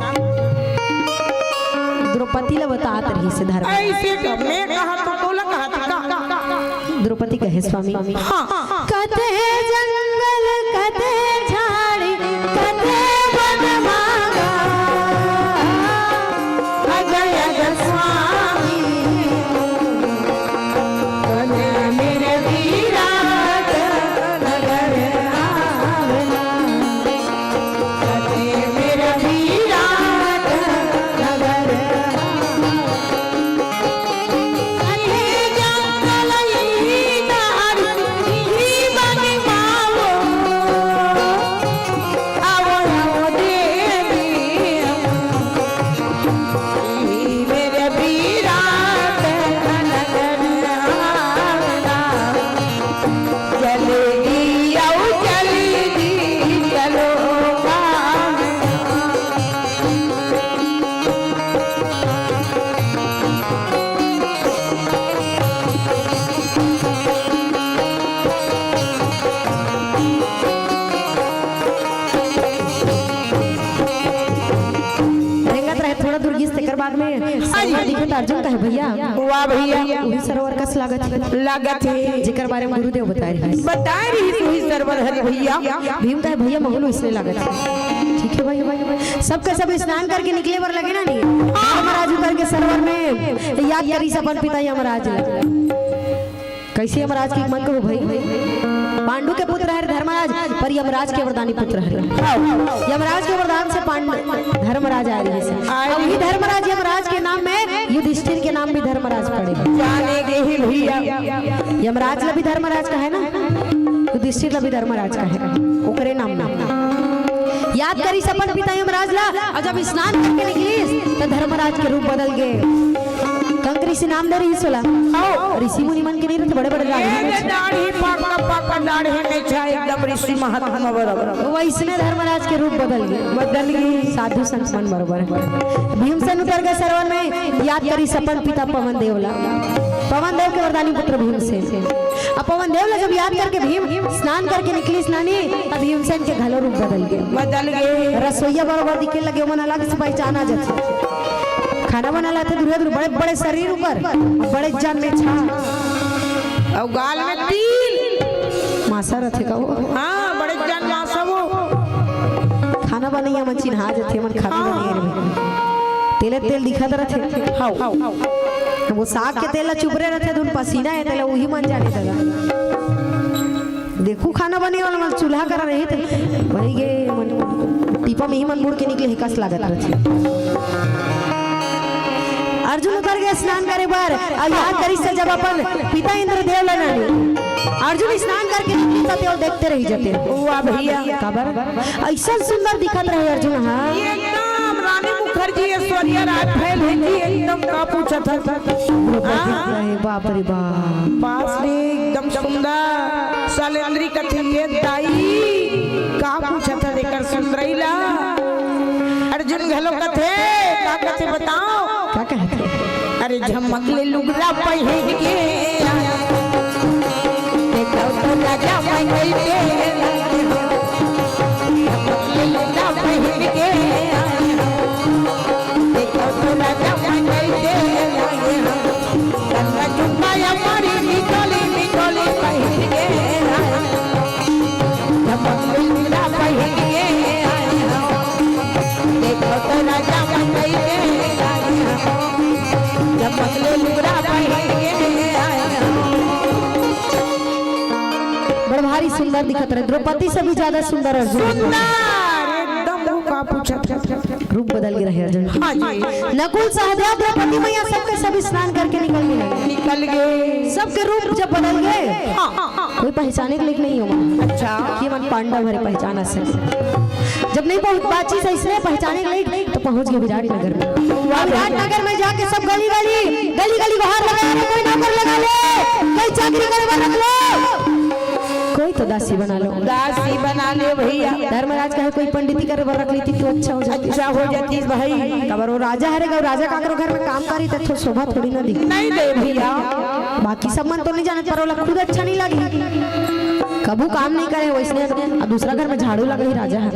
द्रौपदी ला बतात रहिस धर्म। ऐसे का मैं कहा तो तोला कहा था का? द्रौपदी कहे स्वामी। हाँ। कते जंगल, कते झाड़ी, कते वन मांगा। अगय अग स्वामी, तने मेरे विराट नगर आवना। कते मेरे विराट नगर आवना। रेंगत रहे, थोड़ा दूर गिस, तेकर बाद में सरोवर दिखे त अर्जुन कहे, "भैया, वाह भैया। उही सरोवर कस लागत हे।" लागत हे। जेकर बारे में गुरुदेव बताए रहिस। बताए रहिस उही सरोवर हरे भैया। भीम कहे, "भैया, महू ल इसने लागत हे।" ठीक हे भाई, भाई, भाई। सबके सब स्नान करके निकले बर लगे ना नहीं। हाँ। यमराज उतर के सरोवर में याद करिस अपन पिता यमराज ला। कैसे यमराज के मन कहो भाई? पांडु के पुत्र हरे धर्मराज, पर यमराज के वरदानी पुत्र हरे। यमराज के वरदान से पांड-, धर्मराज आए रहिस। अउ वही धर्मराज यमराज के नाम में युधिष्ठिर के नाम भी धर्मराज पड़े। जाने गे ही भैया। यमराज ला भी धर्मराज कहे ना, युधिष्ठिर ला भी धर्मराज कहे, ओकरे नाम में। याद करिस अपन पिता यमराज ला, अउ जब स्नान करके निकलिस, त धर्मराज के रूप बदल गे। कंक ऋषि नाम दे रहिस ओला। हाँ। ऋषि मुनि मन के नहीं रहते, बड़े बड़े राजू ए, रहते। दाढ़ी पाका, पाका दाढ़ी में छा, एकदम ऋषि महात्मा बराबर। वैसने धर्मराज के रूप बदल गे। बदल गे। साधु संत मन बरोबर। भीमसेन उतर गे सरोवर में, याद करिस अपन पिता पवन देव ला। पवन देव के वरदानी पुत्र भीमसेन। अब पवन देव ला जब याद करके भीम स्नान करके निकलिस नानी, तब भीमसेन के घलो रूप बदल गे। बदल गे। रसोइया बरोबर दिखे लगे, ओमन अलग से पहचाना जाथे। खाना बना लाथे, दूर दूर बड़े बड़े शरीर ऊपर, बड़े जान में छा। अउ गाल में तिल। मासा रथे का वो? हाँ, बड़े जान मासा वो। खाना बनइया मन चिन्हा जथे, मन खाना हाँ। बनइया रे। तेले तेल दिखत रथे। हाँ। वो साग के तेल ला चुबरे रथे, धुन पसीना हे, तेला उही मन जाने लगा। देखू खाना बने वाला मन चूल्हा करा रही थे, वही गे मन टीपा में ही मन मुड़ के निकले हे कस लागत रथे। अर्जुन उतर गे स्नान करे बर, अउ याद करिस हे जब अपन पिता इंद्रदेव ला नानी। अर्जुन स्नान करके निकली त तेल देखते रही जते। वाह भैया। काबर? अइसन सुंदर दिखत रहे अर्जुन हा। एकदम रानी मुखर्जी, ऐश्वर्या राय फैल है जी, एकदम का पूछत हस। हाँ। अरे बाप रे बाप। बाप रे, एकदम सुंदर। सलेंद्री कथे, "ये दाई, का पूछत हस एकर सुंदरई ला?" अर्जुन घलो कथे, का कथे बताओ? का कहत हे? अरे झमक ले लुगरा पहिन के आया। देखो तो राजा मैं कैसे आया। झमक ले लुगरा पहिन के आया। देखो तो राजा मैं कैसे आया। गंगा झुमका या मारी निकोली निकोली पहिन के आया। झमक ले लुगरा पहिन के आया। देखो तो राजा मैं कैसे आया। झमक ले लुगरा पहिन के आया। बड़ भारी सुंदर दिखत रहे, द्रौपदी से भी ज्यादा सुंदर अर्जुन। सुंदर, एकदम रूप पूछत हे। रूप बदल गे रहे अर्जुन के। हाँ जी। नकुल सहदेव द्रौपदी मैया सबके सब स्नान करके निकल गे। निकल गे। सबके रूप जब बदल गे, हाँ, हाँ, हाँ। कोई पहचाने के लायक नहीं हो। अच्छा। ये मन पांडव हरे पहचाना से। जब नहीं पहुंच बातचीत से इसने पहचाने के लायक तो पहुंच गे विराट नगर में। वाह। विराट नगर में जाके सब गली गली, गली गली गुहार लगा रहे, कोई नौकर लगा ले, कोई चाकरी करे बर रख लो, कोई तो दासी बना लो। दासी बना ले भैया। धर्मराज कहे कोई पंडिती करे बर रख लेती तो अच्छा हो जाती। अच्छा हो जाती भाई। काबर वो राजा हरे गा, राजा काकरो घर में काम करी तो शोभा थोड़ी ना दी। नहीं दे भैया। बाकी सब मन तो नहीं जाने पर ओला खुद अच्छा नहीं लगे। कभू काम नहीं करे वैसने, अब दूसरा घर में झाड़ू लगे ही राजा है,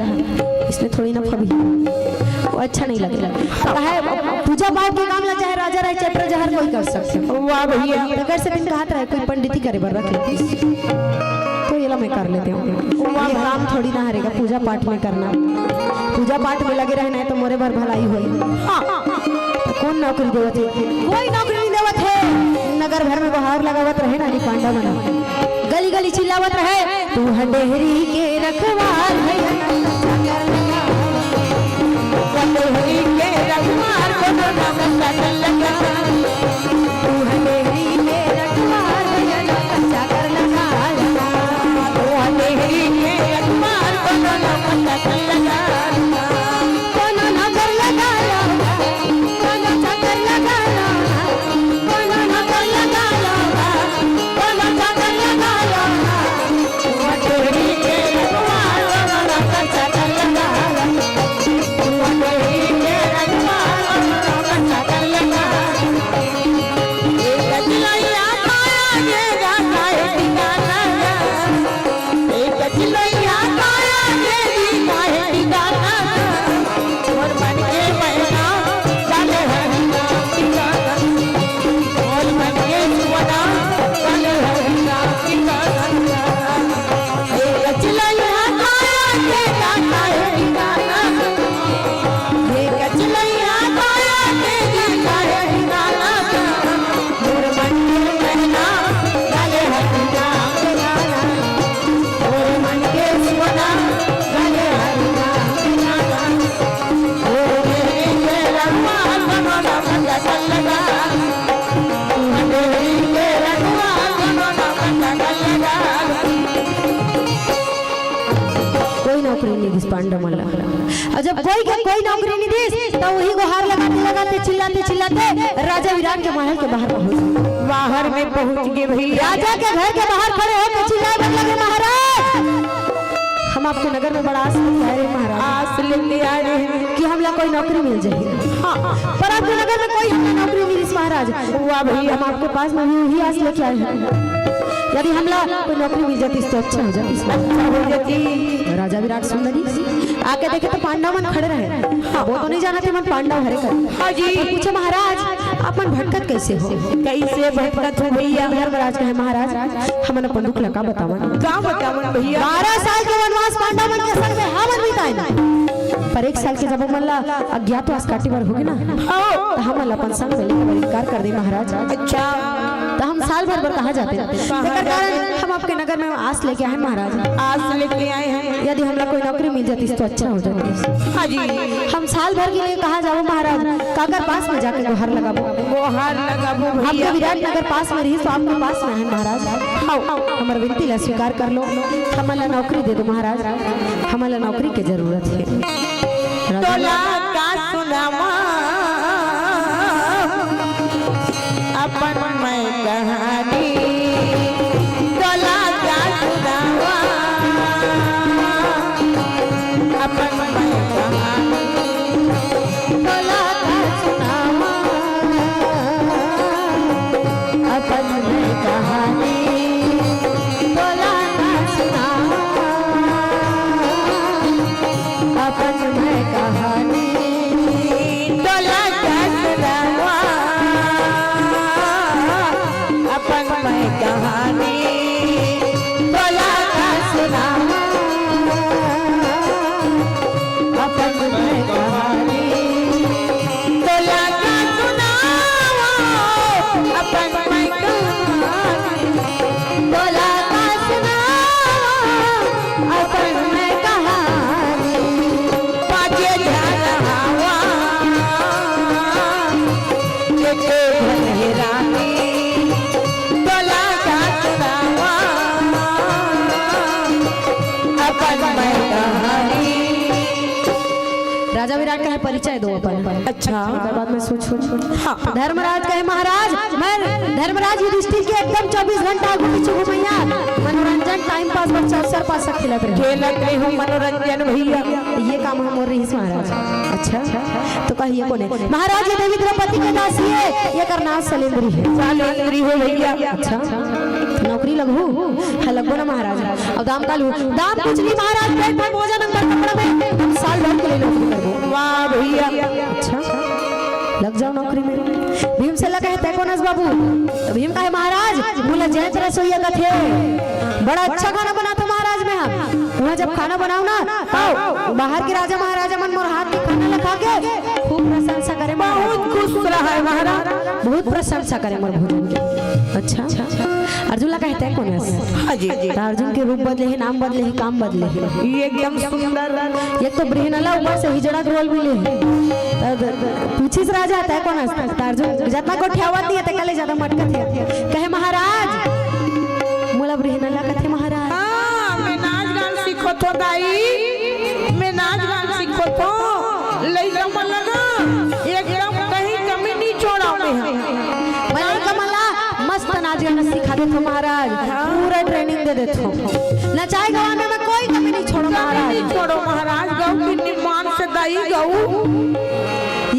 इसने थोड़ी ना फबी, वो अच्छा नहीं लगे। तो है पूजा पाठ के काम ला, चाहे राजा रहे चाहे प्रजा हर कोई कर सकते। वाह भैया। प्रकट से दिन कहत रहे कोई पंडिती करे बर रख लेती, तो ये ला मैं कर लेते हूँ। वाह। ये काम थोड़ी ना हरे गा पूजा पाठ में करना, पूजा पाठ में लगे रहना है तो मोरे बर भलाई होई। हाँ। तो कौन नौकरी देवत हे? कोई नौकरी नहीं देवत हे। नगर भर में गुहार लगावत रहे ना नी पांडव मन। गली गली चिल्लावत रहे, "तू हंडेहरी के रखवार है।" हंडेहरी के रखवार कोनो ना बंदा लगा। तू हंडेहरी के रखवार है, ना बंदा चाकर लगा। तू हंडेहरी के रखवार कोनो ना बंदा लगा। कोनो नौकर लगा लो, कोनो चाकर लगा लो, कोनो नौकर लगा लो, कोनो चाकर लगा लो। मटोरी के रखवार, कोनो नौकर चाकर लगा लो। मटोरी के रखवार, कोनो नौकर चाकर लगा लो। ए गजलैया माया ये गाता है ठिकाना। कोई नौकरी नहीं दिस पांडव मन ला। अउ जब कोई के कोई नौकरी नहीं दिस, त वही गुहार लगाते लगाते, चिल्लाते चिल्लाते राजा विराट के महल के बाहर पहुंच। बाहर में पहुंच गे भैया। राजा के घर के बाहर खड़े होके चिल्लाए बर लगे, "महाराज, हम आपके नगर में बड़ा आस लेके आए रहे महाराज।" आस लेके आए रहे। कि हमला कोई नौकरी मिल जाए। हाँ। पर आपके नगर में कोई हमला नौकरी मिलिस महाराज। वाह भैया। हम आपके पास में भी वही आस लेके आए हैं। यदि हमला कोई नौकरी मिल जाती तो अच्छा हो जाती। अच्छा हो जाती। राजा विराट सुंदरी आके देखे तो पांडव मन खड़े रहे। हाँ। वो तो नहीं जानते मन पांडव हरे कर। हाँ जी। तो पूछे, "महाराज, आप मन भटकत कैसे हो?" कैसे भटकत हो भैया? धर्मराज कहे, "महाराज, हमन अपन दुख ला का बतावन?" का बतावन भैया? बारह साल के वनवास पांडव मन के संग में हमन बिताएन, पर एक साल के जब हमन ला अज्ञातवास काटे बर होगे ना, हाँ। त हमन ला अपन संग में लेके बर इनकार कर दे महाराज। अच्छा। त हम साल भर बर कहाँ जाते? कहाँ तेकर कारण जाते? हम आपके नगर में आस लेके आए महाराज। आस लेके आए हैं। यदि हमला कोई नौकरी मिल जाती तो अच्छा हो जाती। हाँ जी। हम साल भर के लिए कहाँ जाबो महाराज? काकर पास में जाके गोहार लगाबो? गोहार लगाबो आपके भैया। विराटनगर पास में रही तो आपके पास में है महाराज। आओ, हमर विनती ला स्वीकार कर लो, हमन ला नौकरी दे दो महाराज, हमन ला नौकरी के जरूरत है। तोला का सुनावा अपन मैं कहानी, तोला का सुनावा अपन मैं कहानी, तोला का सुनावा अपन मैं कहानी, तोला का सुनावा अपन मैं कहानी। विराट कहे, "परिचय दो अपन।" अच्छा। ओकर बाद में सोच, सोच। हाँ। धर्मराज कहे, "महाराज, मैं धर्मराज युधिष्ठिर के एकदम चौबीस घंटा आगू पीछू घुमैया, मनोरंजन, टाइम पास बर चौसर पास खेलत रहे।" खेलत रहे हो मनोरंजन भैया। ये काम ह मोर रहिस महाराज। अच्छा, तो कहिए कोने? "महाराज, ये देवी द्रौपदी के दासी है, ये कर नाम सलेंद्री है।" सलेंद्री हो भैया। अच्छा, नौकरी लगहू? हाँ, लगबो ना महाराज। अउ दाम का लू? दाम कुछ नहीं महाराज, पेट भर भोजन, अंग भर कपड़ा में हम साल भर के लिए नौकरी करबो। वाह भैया। अच्छा, लग जाओ नौकरी में। भीम से लगा है, "तै कोन अस बाबू?" तो भीम कहे, "महाराज, मोला जैत रसोईया कथे, बड़ा अच्छा खाना बनाथों महाराज मैं ह। वहाँ जब खाना बनाओ ना, तो बाहर के राजा महाराजा मन मोर हाथ के खाना ला खा के खूब प्रशंसा करे महाराज।" बहुत खुश रहा है महाराज। बहुत प्रशंसा करे मोर भोजन के। अच्छा, अर्जुन ला कहे, "तै कोन अस?" हाँ जी। त अर्जुन के रूप बदले हे, नाम बदले हे, काम बदले हे। ये एकदम सुंदर। एक तो बृहनला, ऊपर से हिजड़ा के रोल मिले हे। त पूछिस राजा, "तै कोन अस?" त अर्जुन जतना गोठियावत नहीं हे, तेकर ले ज्यादा मटकत हे। कहे, "महाराज, मोला बृहनला कथे महाराज।" हाँ, मैं नाच गान सीखत हो दाई, मैं नाच गान सीखत हो। लइका मन लगा एकदम कहीं कमी नहीं छोड़ा मैं। मैं लइका मन ला मस्त नाच गाना सिखा देथो महाराज, हाँ। पूरा ट्रेनिंग दे देथो। नचाए गवाने में कोई कमी नहीं छोड़ो महाराज। नहीं छोड़ो महाराज, गऊ के निमान से दाई गऊ।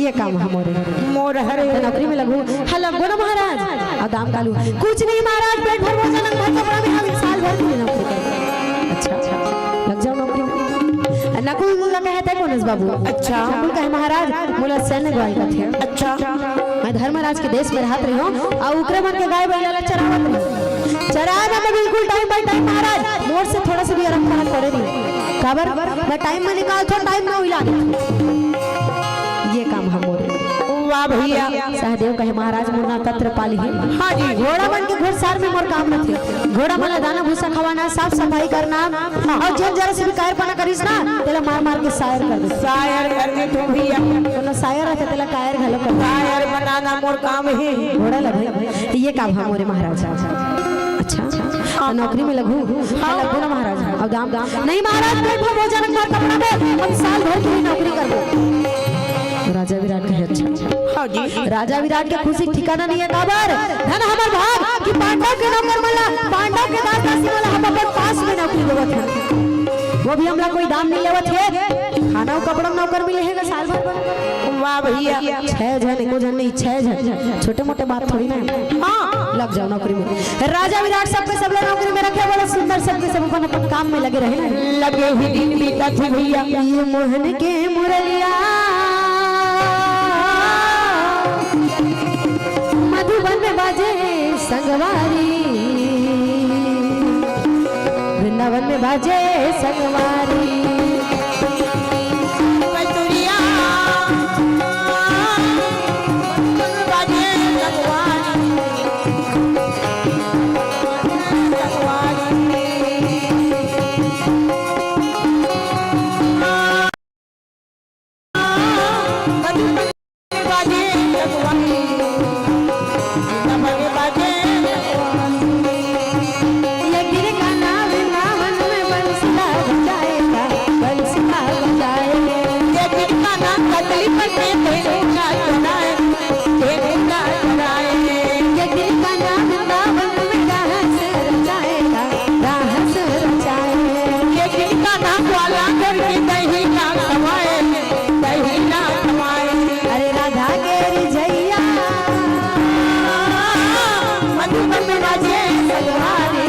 ये काम ह मोरे। मोर हरे। त नौकरी में लगहू? हाँ, लगबो ना महाराज। अउ दाम का लू? कुछ नहीं महाराज, पेट भर भोजन, अंग भर कपड़ा में हम साल भर के लिए नौकरी करबो। अच्छा, लग जाओ नौकरी में। नकुल ला कहे, "तै कोन अस बाबू?" अच्छा। नकुल कहे, "महाराज, मोला सैन्य गवाई कथे।" अच्छा। मैं धर्मराज के देश में रहत रहे हो, अउ ओकरे मन के गाय बैला ला चरावत रहे हो। चराए में मैं बिल्कुल time by time महाराज, मोर से थोड़ा सा भी आराम फरक पड़े नहीं। काबर? मैं टाइम में निकालथो, टाइम में उइला देथो। ये काम ह मोरे। वाह भैया। सहदेव कहे, "महाराज, मोर नाम तत्र पाली हे।" हाँ जी। घोड़ा मन के घुड़सार में मोर काम रथे। घोड़ा मन ला दाना भूसा खवाना, साफ सफाई करना, हाँ। अउ जेन जरा से भी कायरपना करिस ना, तेला मार मार के सायर कर दे। सायर कर देथो भैया। कोनो सायर रथे, तेला कायर घलो कर दे। सायर बनाना मोर काम हे। घोड़ा ला भाई, ये काम ह मोरे महाराज। अच्छा, हाँ। नौकरी में लगहू? हाँ। लगबो ना महाराज। अउ दाम, दाम। नहीं महाराज, पेट भर भोजन, अंग भर कपड़ा में हम साल भर के लिए नौकरी करबो। राजा विराट कहे, "अच्छा।" हाँ जी। राजा विराट के खुशी ठिकाना नहीं हे, काबर? धन हमर भाग कि पांडव के नौकर मन ला, पांडव के दास दासी मन ला हम अपन पास में नौकरी देवत हन। वो भी हमला कोई दाम नहीं लेवत हे। खाना अउ कपड़ा नौकर मिले हे साल भर बर। वाह भैया। छह झन, एको झन नहीं, छह झन। छोटे मोटे बात थोड़ी ना हे। हाँ। लग जाओ नौकरी में। राजा विराट सबके सब ला नौकरी में रखे, बड़ा सुंदर, सबके सब अपन अपन काम में लगे रहे ना। लगे ही दिन बीतत हे भैया। ये मोहन के मुरलिया मधुबन में बाजे संगवारी, वृंदावन में बाजे संगवारी। अरे राधा के रिझैया, मधुबन में बाजे संगवारी,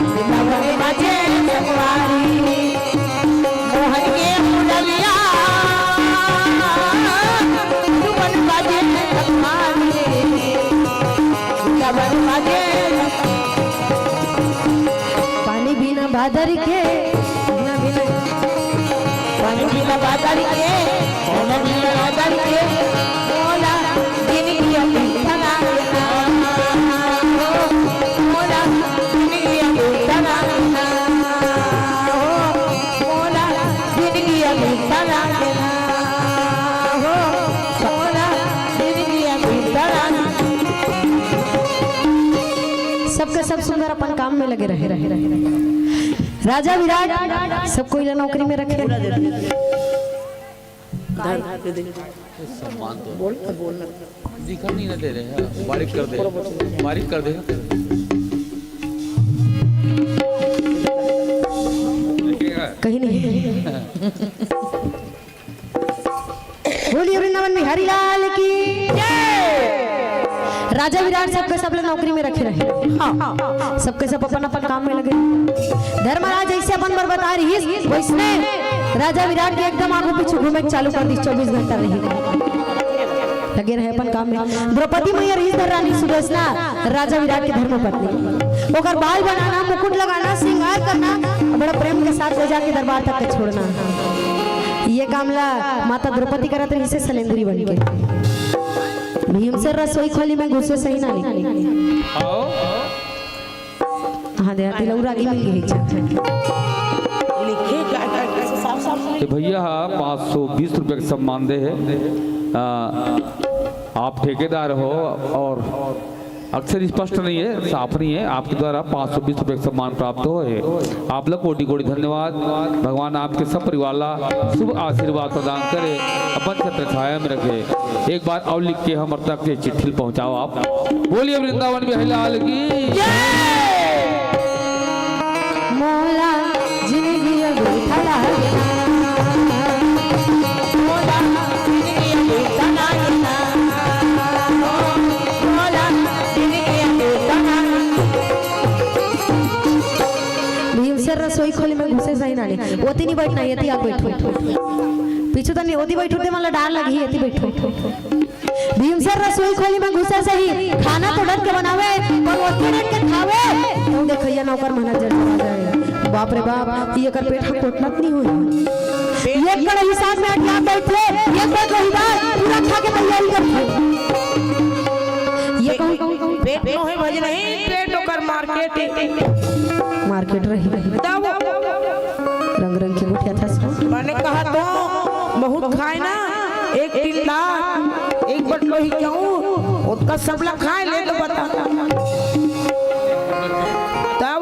वृंदावन में बाजे संगवारी। मोहन के मुरलिया, मधुबन बाजे संगवारी, वृंदावन बाजे। पानी बिना बादर के, बिना, बिना, पानी बिना बादर के, पानी बिना बादर के, मोला जिनगी अभी तना के ना, हो, मोला जिनगी अभी तना के ना, हो, मोला जिनगी अभी तना के ना, हो, मोला जिनगी अभी तना के ना। सबके सब सुंदर अपन काम में लगे रहे। राजा विराट सब कोई ला नौकरी में रखे। धर के दे। सम्मान तो बोल ना, बोल ना। दिखा नहीं ना दे रहे हैं, बारीक कर दे, बारीक कर दे। कहीं नहीं। बोलिए वृंदावन बिहारी लाल की। राजा विराट सबके सब ला नौकरी में रखे रहे। हाँ, सबके सब अपन अपन काम में लगे। धर्मराज जैसे अपन बर बता रहिस, वैसने राजा विराट के एकदम आगू पीछू घूमे के चालू कर दिस, चौबीस घंटा रही। लगे रहे अपन काम में। द्रौपदी मैया रहिस धर रानी सुदेसना, राजा विराट के धर्म पत्नी। ओकर बाल बनाना, मुकुट लगाना, श्रृंगार करना, बड़ा प्रेम के साथ ले जाके दरबार तक के छोड़ना। ये काम ला माता द्रौपदी करत रहिस हे सलेंद्री बन के। भीमसेन रसोई खोली में घुसे सही ना नहीं। आओ। हाँ, दे, तिलौरा की मिल गई। लिखे क्या, क्या, कैसे साफ, साफ नहीं? ये भैया हा पाँच सौ बीस रुपये का सम्मान दे है। आ, आप ठेकेदार हो और अक्षर स्पष्ट नहीं है, साफ नहीं है, आपके द्वारा पाँच सौ बीस रुपये का सम्मान प्राप्त हो है। आप लोग कोटि कोटि धन्यवाद। भगवान आपके सब परिवार ला शुभ आशीर्वाद प्रदान करे, अपन छत्र छाया में रखे। एक बार और लिख के हमर तक ये चिट्ठी पहुँचाओ आप। बोलिए वृंदावन बिहारी लाल की। मोला जिंदगी अब उठा लागे ना। मोला जिंदगी अब उठा लागे ना। मोला जिंदगी अब उठा लागे ना। भीमसेन रसोई खोली में घुसे सही नानी। ओती नहीं बैठना, एती आके बैठो। पीछू तनी ओती बैठो ते मला डार लगी, एती बैठो। भीमसेन रसोई खोली में घुसे सही, खाना तो डट के बनावे, पर ओतके डट के खावे। तो देखैया नौकर मन जर जरा जाए। बाप रे बाप, ये कर पेट हा कोटना तो नहीं होई। ये कड़ाही साग में अटिया बैठे, ये कोई कही बात पूरा खा के तैयारी करते। ये कहूँ पेट नो है भज नहीं, पेट ओकर मार्केट। मार्केट रही। तब रंग रंग के गोठिया था सब। मैंने कहा तो बहुत खाए ना, एक टिल्ला, एक बटलोही गेहूं, ओतका सबला खाए ले तो बता। तब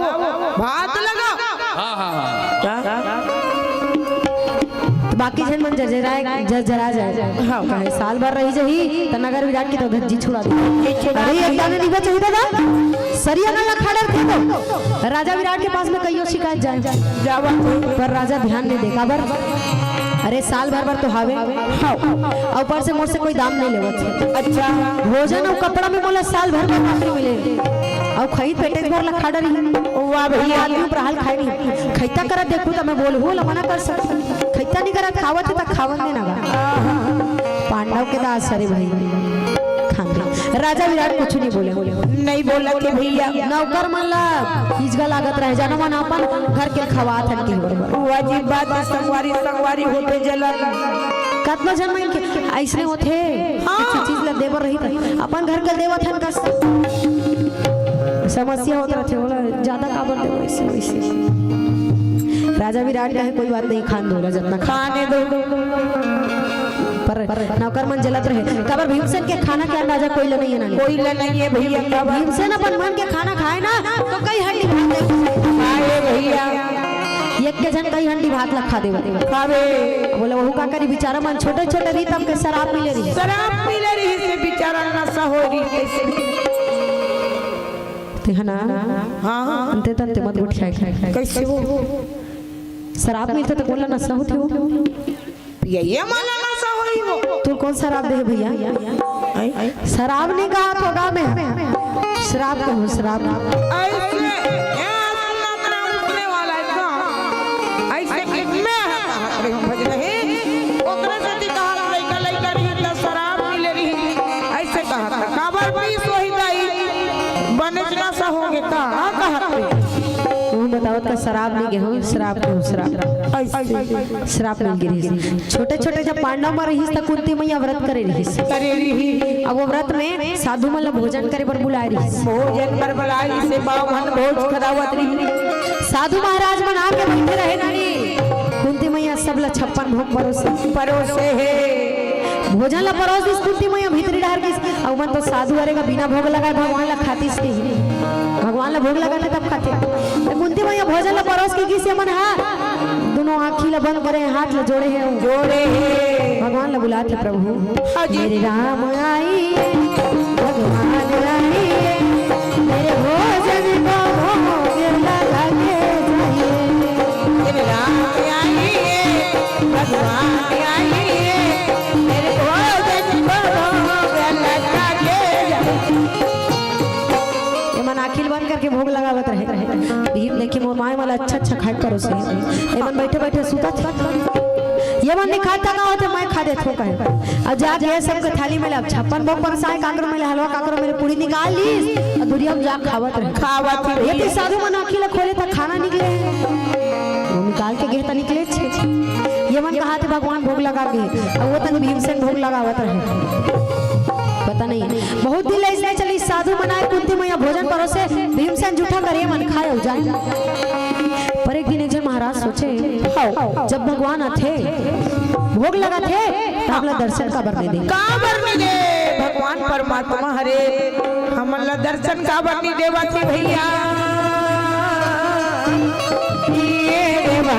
भात लगा। हाँ, हाँ, हाँ। क्या? तो बाकी झन मन जरजराए, जरजरा जाए। हाँ। काहे साल भर रही जही, त नगर विराट के तो धज्जी छुड़ा दे। ये छुड़ा अरे, दे। एक दाना निभा चाहिए दादा। सरिया ना लखा डरथे तो राजा विराट के पास में कहियो शिकायत जाए। जावत। पर राजा ध्यान नहीं दे, काबर? अरे, साल भर बर तो हावे। हाँ। अउ ऊपर से मोर से कोई दाम नहीं लेवत हे। अच्छा। भोजन अउ कपड़ा में मोला साल भर में नौकरी मिले। अउ खई पेटेज भर लखा डरी। वाह भैया। आदमी ऊपर हाल खाए नहीं। खैता करत देखू त मैं बोलहूँ, ओला मना कर सकथों। खैता नहीं करत, खावत हे त खावन देना गा। पांडव के दास, अरे भाई, खान दे। राजा विराट कुछ नहीं बोले। नहीं बोला के भैया। नौकर मन ला खींचगा लागत रहे, जानो मन अपन घर के खवात हन के बरोबर। वाजिब बात है, संगवारी, संगवारी होते जलन। कतनो झन मन के अइसने होथे, हाँ। कुछ चीज ला देबर रही त अपन घर के देवत हन कस। समस्या होत रथे, बोला, "ज्यादा काबर देबो अइसे, वइसे?" राजा विराट कहे, "कोई बात नहीं, खान दो, जतना खा।" खाने दो। पर नौकर मन जलत रहे। काबर भीमसेन के खाना के अंदाजा कोई ला नहीं है ना। कोई ला नहीं है भैया, काबर? भीमसेन अपन मन के खाना खाए ना, तो कई हंडी भात दे। हाँ, ये भैया। एक के झन कई हंडी भात ला खा देवे। खावे। बोले, "वहू का करी, बेचारा मन छोटे-छोटे रही, तब के शराब पी ले रही।" शराब पी ले रही से बेचारा नशा हो रही कैसे? ते है ना? हाँ, हाँ। अंते तंते मत गोठियाए। कैसे हो? शराब मिलथे त कोन ला नशा होथे वो? पियइया मन ला नशा होही वो। तू कोन शराब दे भैया? आई? शराब नहीं कहा तो गा में। शराब कहूँ, शराब। ऐसे, ए, आत्मा तेरा उठने वाला है का? ऐसे कि मैं हा कहा रे हम भज नहीं। ओकरे सेती कहा लइका, लइका रही त शराब पी ले रही। ऐसे कहा था। काबर पीस वही दाई? बने नशा होगे का? हाँ, कहा थे। वो बतावत का शराब नहीं गे हो, शराब के हो, शराब। ऐसे। श्राप मिल गे रहिस। छोटे-छोटे जब पांडव मन रहिस, त कुंती मैया व्रत करे रहिस। करे रहिस। अब वो व्रत में साधु मन ला भोजन करे बर बुलाए रहिस। भोजन बर बुलाए रहिस, बाव मन भोज खदावत रहिस। साधु महाराज मन आके बइठे रहे नानी। कुंती मैया सब ला छप्पन भोग परोसे। परोसे हे। भोजन ला परोस दिस कुंती मैया भीतरी डहर गिस। अउ मन तो साधु अरे का बिना भोग लगाए भगवान ला खातिस के ही। भगवान ला भोग लगाथे तब खाथे। त कुंती मैया भोजन ला परोस के गिस ये मन हा। दोनों आँखी ला बंद करे, हाथ ला जोड़े हे, जोड़े हे। भगवान ला बुलात हे, प्रभु। हाँ जी। मेरे राम आइए, भगवान आइए, मेरे भोजन को भोग लगा के जाइए। मेरे राम आइए, भगवान आइए, मेरे भोजन को भोग लगा के जाइए। ये मन आँखी ल बंद करके भोग लगावत रहे। भीम देखे मोर माय मन ला अच्छा अच्छा खाए परोसे। ये मन बैठे बैठे सुतत हे। ये मन नइ खात त का होथे, मैं खा देथों कहे। अब जाके ये सबके थाली में ले, अब छप्पन भोग परसाए, काकरो में ले हलवा, काकरो में ले पूड़ी निकाल लीस, अउ दुरिहा में जा खावत रहे। खावत हे। ये तो साधु मन आँखी ला खोले त खाना निकले। वो निकाल के गे त निकले छे। ये मन कहाथे भगवान भोग लगा गे, अउ वो तक भीमसेन भोग लगावत रहे। पता नहीं, बहुत दिन ले अइसने चलिस, साधु मन आए, कुंती मैया भोजन परोसे, भीमसेन जूठा करे मन खाए अउ जाए। पर एक दिन एक झन महाराज सोचे, हव, जब भगवान आथे, भोग लगाथे, त हमला दर्शन काबर नइ दे? काबर नइ दे? भगवान परमात्मा हरे, हमन ला दर्शन काबर नइ देवत हे भइया? ये देवा,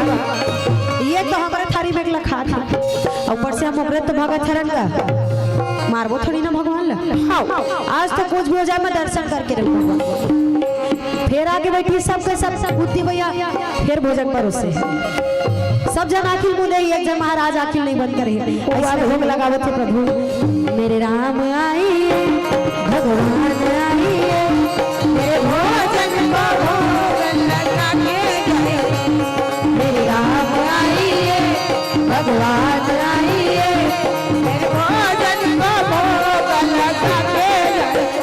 ये तो हमरे थारी में लखा था। ऊपर से हम ओकरे तो भगत हरन का, मारबो थोड़ी ना भगवान ला। हाँ, आज तो कुछ भी हो जाए, मैं दर्शन करके रहूँ। फेर आके बैठी सबके सब, सब बुद्धि भैया, फेर भोजन परोसे। सब जन आँखी मूंदे, एक जन महाराज आँखी नइ बंद करे। अइसने भोग लगावत हे प्रभु। मेरे राम आइए, भगवान आइए, मेरे भोजन को भोग लगा के जाइए। मेरे राम आइए, भगवान आइए, मेरे भोजन को भोग लगा के जाइए।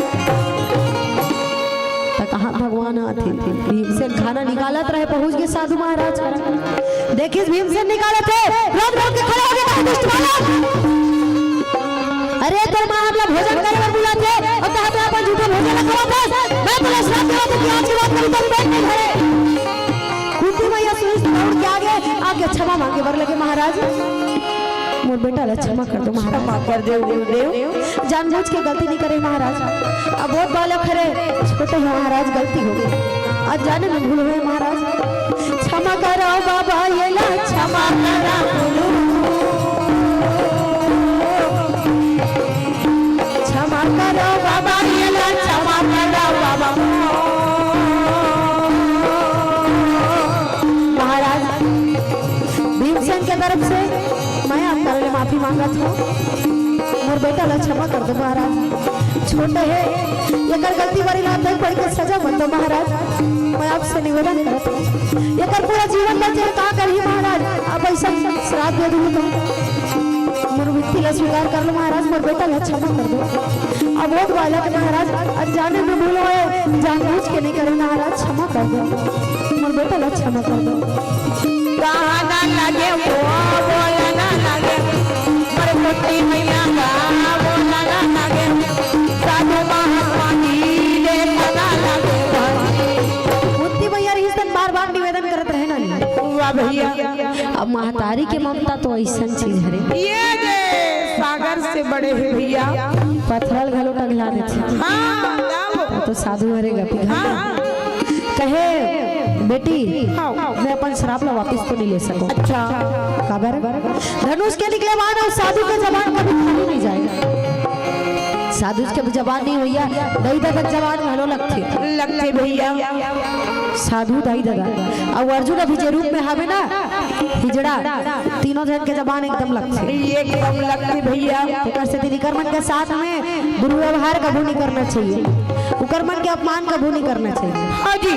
त कहाँ भगवान आथे? भीमसेन खाना निकालत रहे, पहुँच गे साधु महाराज करा। देखिस भीमसेन निकालत हे, रोक रोक के खड़े हो गे, "दुष्ट बालक, अरे तोर माँ हमला भोजन करे बर बुलाथे, अउ तहाँ तो अपन जूठा भोजन ला खवाथस, मैं तोला श्राप देवत हँव कि आज के बाद कभी तोर पेट नइ भरे।" कुंती मैया सुनिस, दौड़ के आगे, आके क्षमा मांगे बर लगे, महाराज, मोर बेटा ला क्षमा कर दो महाराज। क्षमा कर दो गुरुदेव। जानबूझ के गलती नइ करे महाराज। अब बहुत बालक हरे, छोटे हे महाराज, गलती हो गे। अनजाने में भूल होय महाराज। क्षमा करो बाबा, ये ला क्षमा करो गुरु। क्षमा करो बाबा, ये ला क्षमा करो बाबा। महाराज, भीमसेन के तरफ से मैं आप करे ले माफी मांगत हँव। मोर बेटा ला क्षमा कर दो महाराज, छोटे हे, एकर गलती बर इला तक पड़ के सजा मत दो महाराज। मैं आपसे निवेदन करत हँव, एकर पूरा जीवन भर जेल का करही महाराज, आप अइसन श्राप दे दो तो मोर विनती ला स्वीकार कर लो महाराज, मोर बेटा ला क्षमा कर दो। अब बहुत बालक हे महाराज, अनजाने में भूल होय, जानबूझ के नइ करे महाराज, क्षमा कर दो, मोर बेटा ला क्षमा कर दो। कहाँ ना लगे वो बोला ना लगे, पर कुंती मैया का बोला ना लगे, साधु महात्मा जी देखा ना लगे। कुंती मैया रहिस तब बार बार निवेदन करत रहे ना। वाह भैया। अब महतारी के ममता तो अइसन चीज हरे। ये दे सागर से बड़े हे भैया। पथरा ल घलो टंगला देथे। हाँ, तब। तो साधु हरे गा पिघल गे। हाँ। कहे, "बेटी, हाँ। मैं अपन श्राप ला वापिस तो नइ ले सकँव।" अच्छा। काबर? धनुष के निकले बाण अउ साधु के जबान कभी खाली नइ जाय। साधु के जबान नइ भैया, दई ददा के जबान घलो लगथे। लगथे भैया। साधु, दाई ददा अउ अर्जुन अभी जे रूप में हवे ना, हिजड़ा, तीनों झन के जबान एकदम लगथे। एकदम लगथे भैया। तेकर सेती इकर मन के साथ में दुर्व्यवहार कभू नइ करना चाहिए, उकर मन के अपमान कभू नइ करना चाहिए। हाँ जी।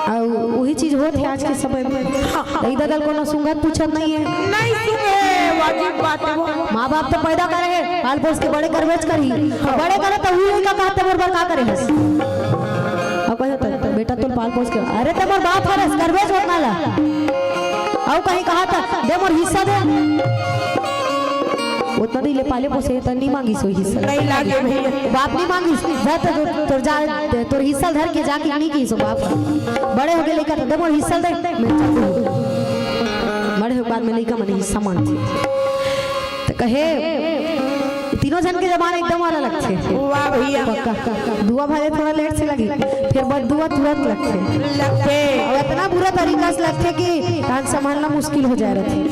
अउ वही चीज होत हे आज के समय में। हाँ, हाँ। दाई ददा ल कोनो सुंघत पूछत नइ हे। नइ सुंघे, वाजिब बात हे वो। माँ बाप तो पैदा करे हे, पाल पोस के बड़े करबेच करही। बड़े करे त उही लइका कहत हे, "मोर बर का करे हस?" अउ कहे त, "बेटा तोर पाल पोस के।" "अरे त मोर बाप हरस, करबेच ओतना ला।" अउ कहीं कहत हे, "दे मोर हिस्सा दे।" ओतना दिन ले पाले पोसे त नइ मांगिस ओ हिस्सा। नइ लागे भैया। बाप नइ मांगिस, "जा त तोर, तोर जा, तोर हिस्सा धर के जा" के नइ किहिस ओ बाप। बड़े हो गे लइका त, "दे मोर हिस्सा दे।" मैं चाहती हूँ। बड़े हो बाद में लइका मन हिस्सा मांगथे। त कहे, तीनों झन के जबान एकदम वाला लगथे। वाह भैया। पक्का। दुआ भले थोड़ा लेट से लगी, फेर बद्दुआ तुरंत लगथे। लगथे। अउ इतना बुरा तरीका से लगथे कि कान संभालना मुश्किल हो जाय रथे।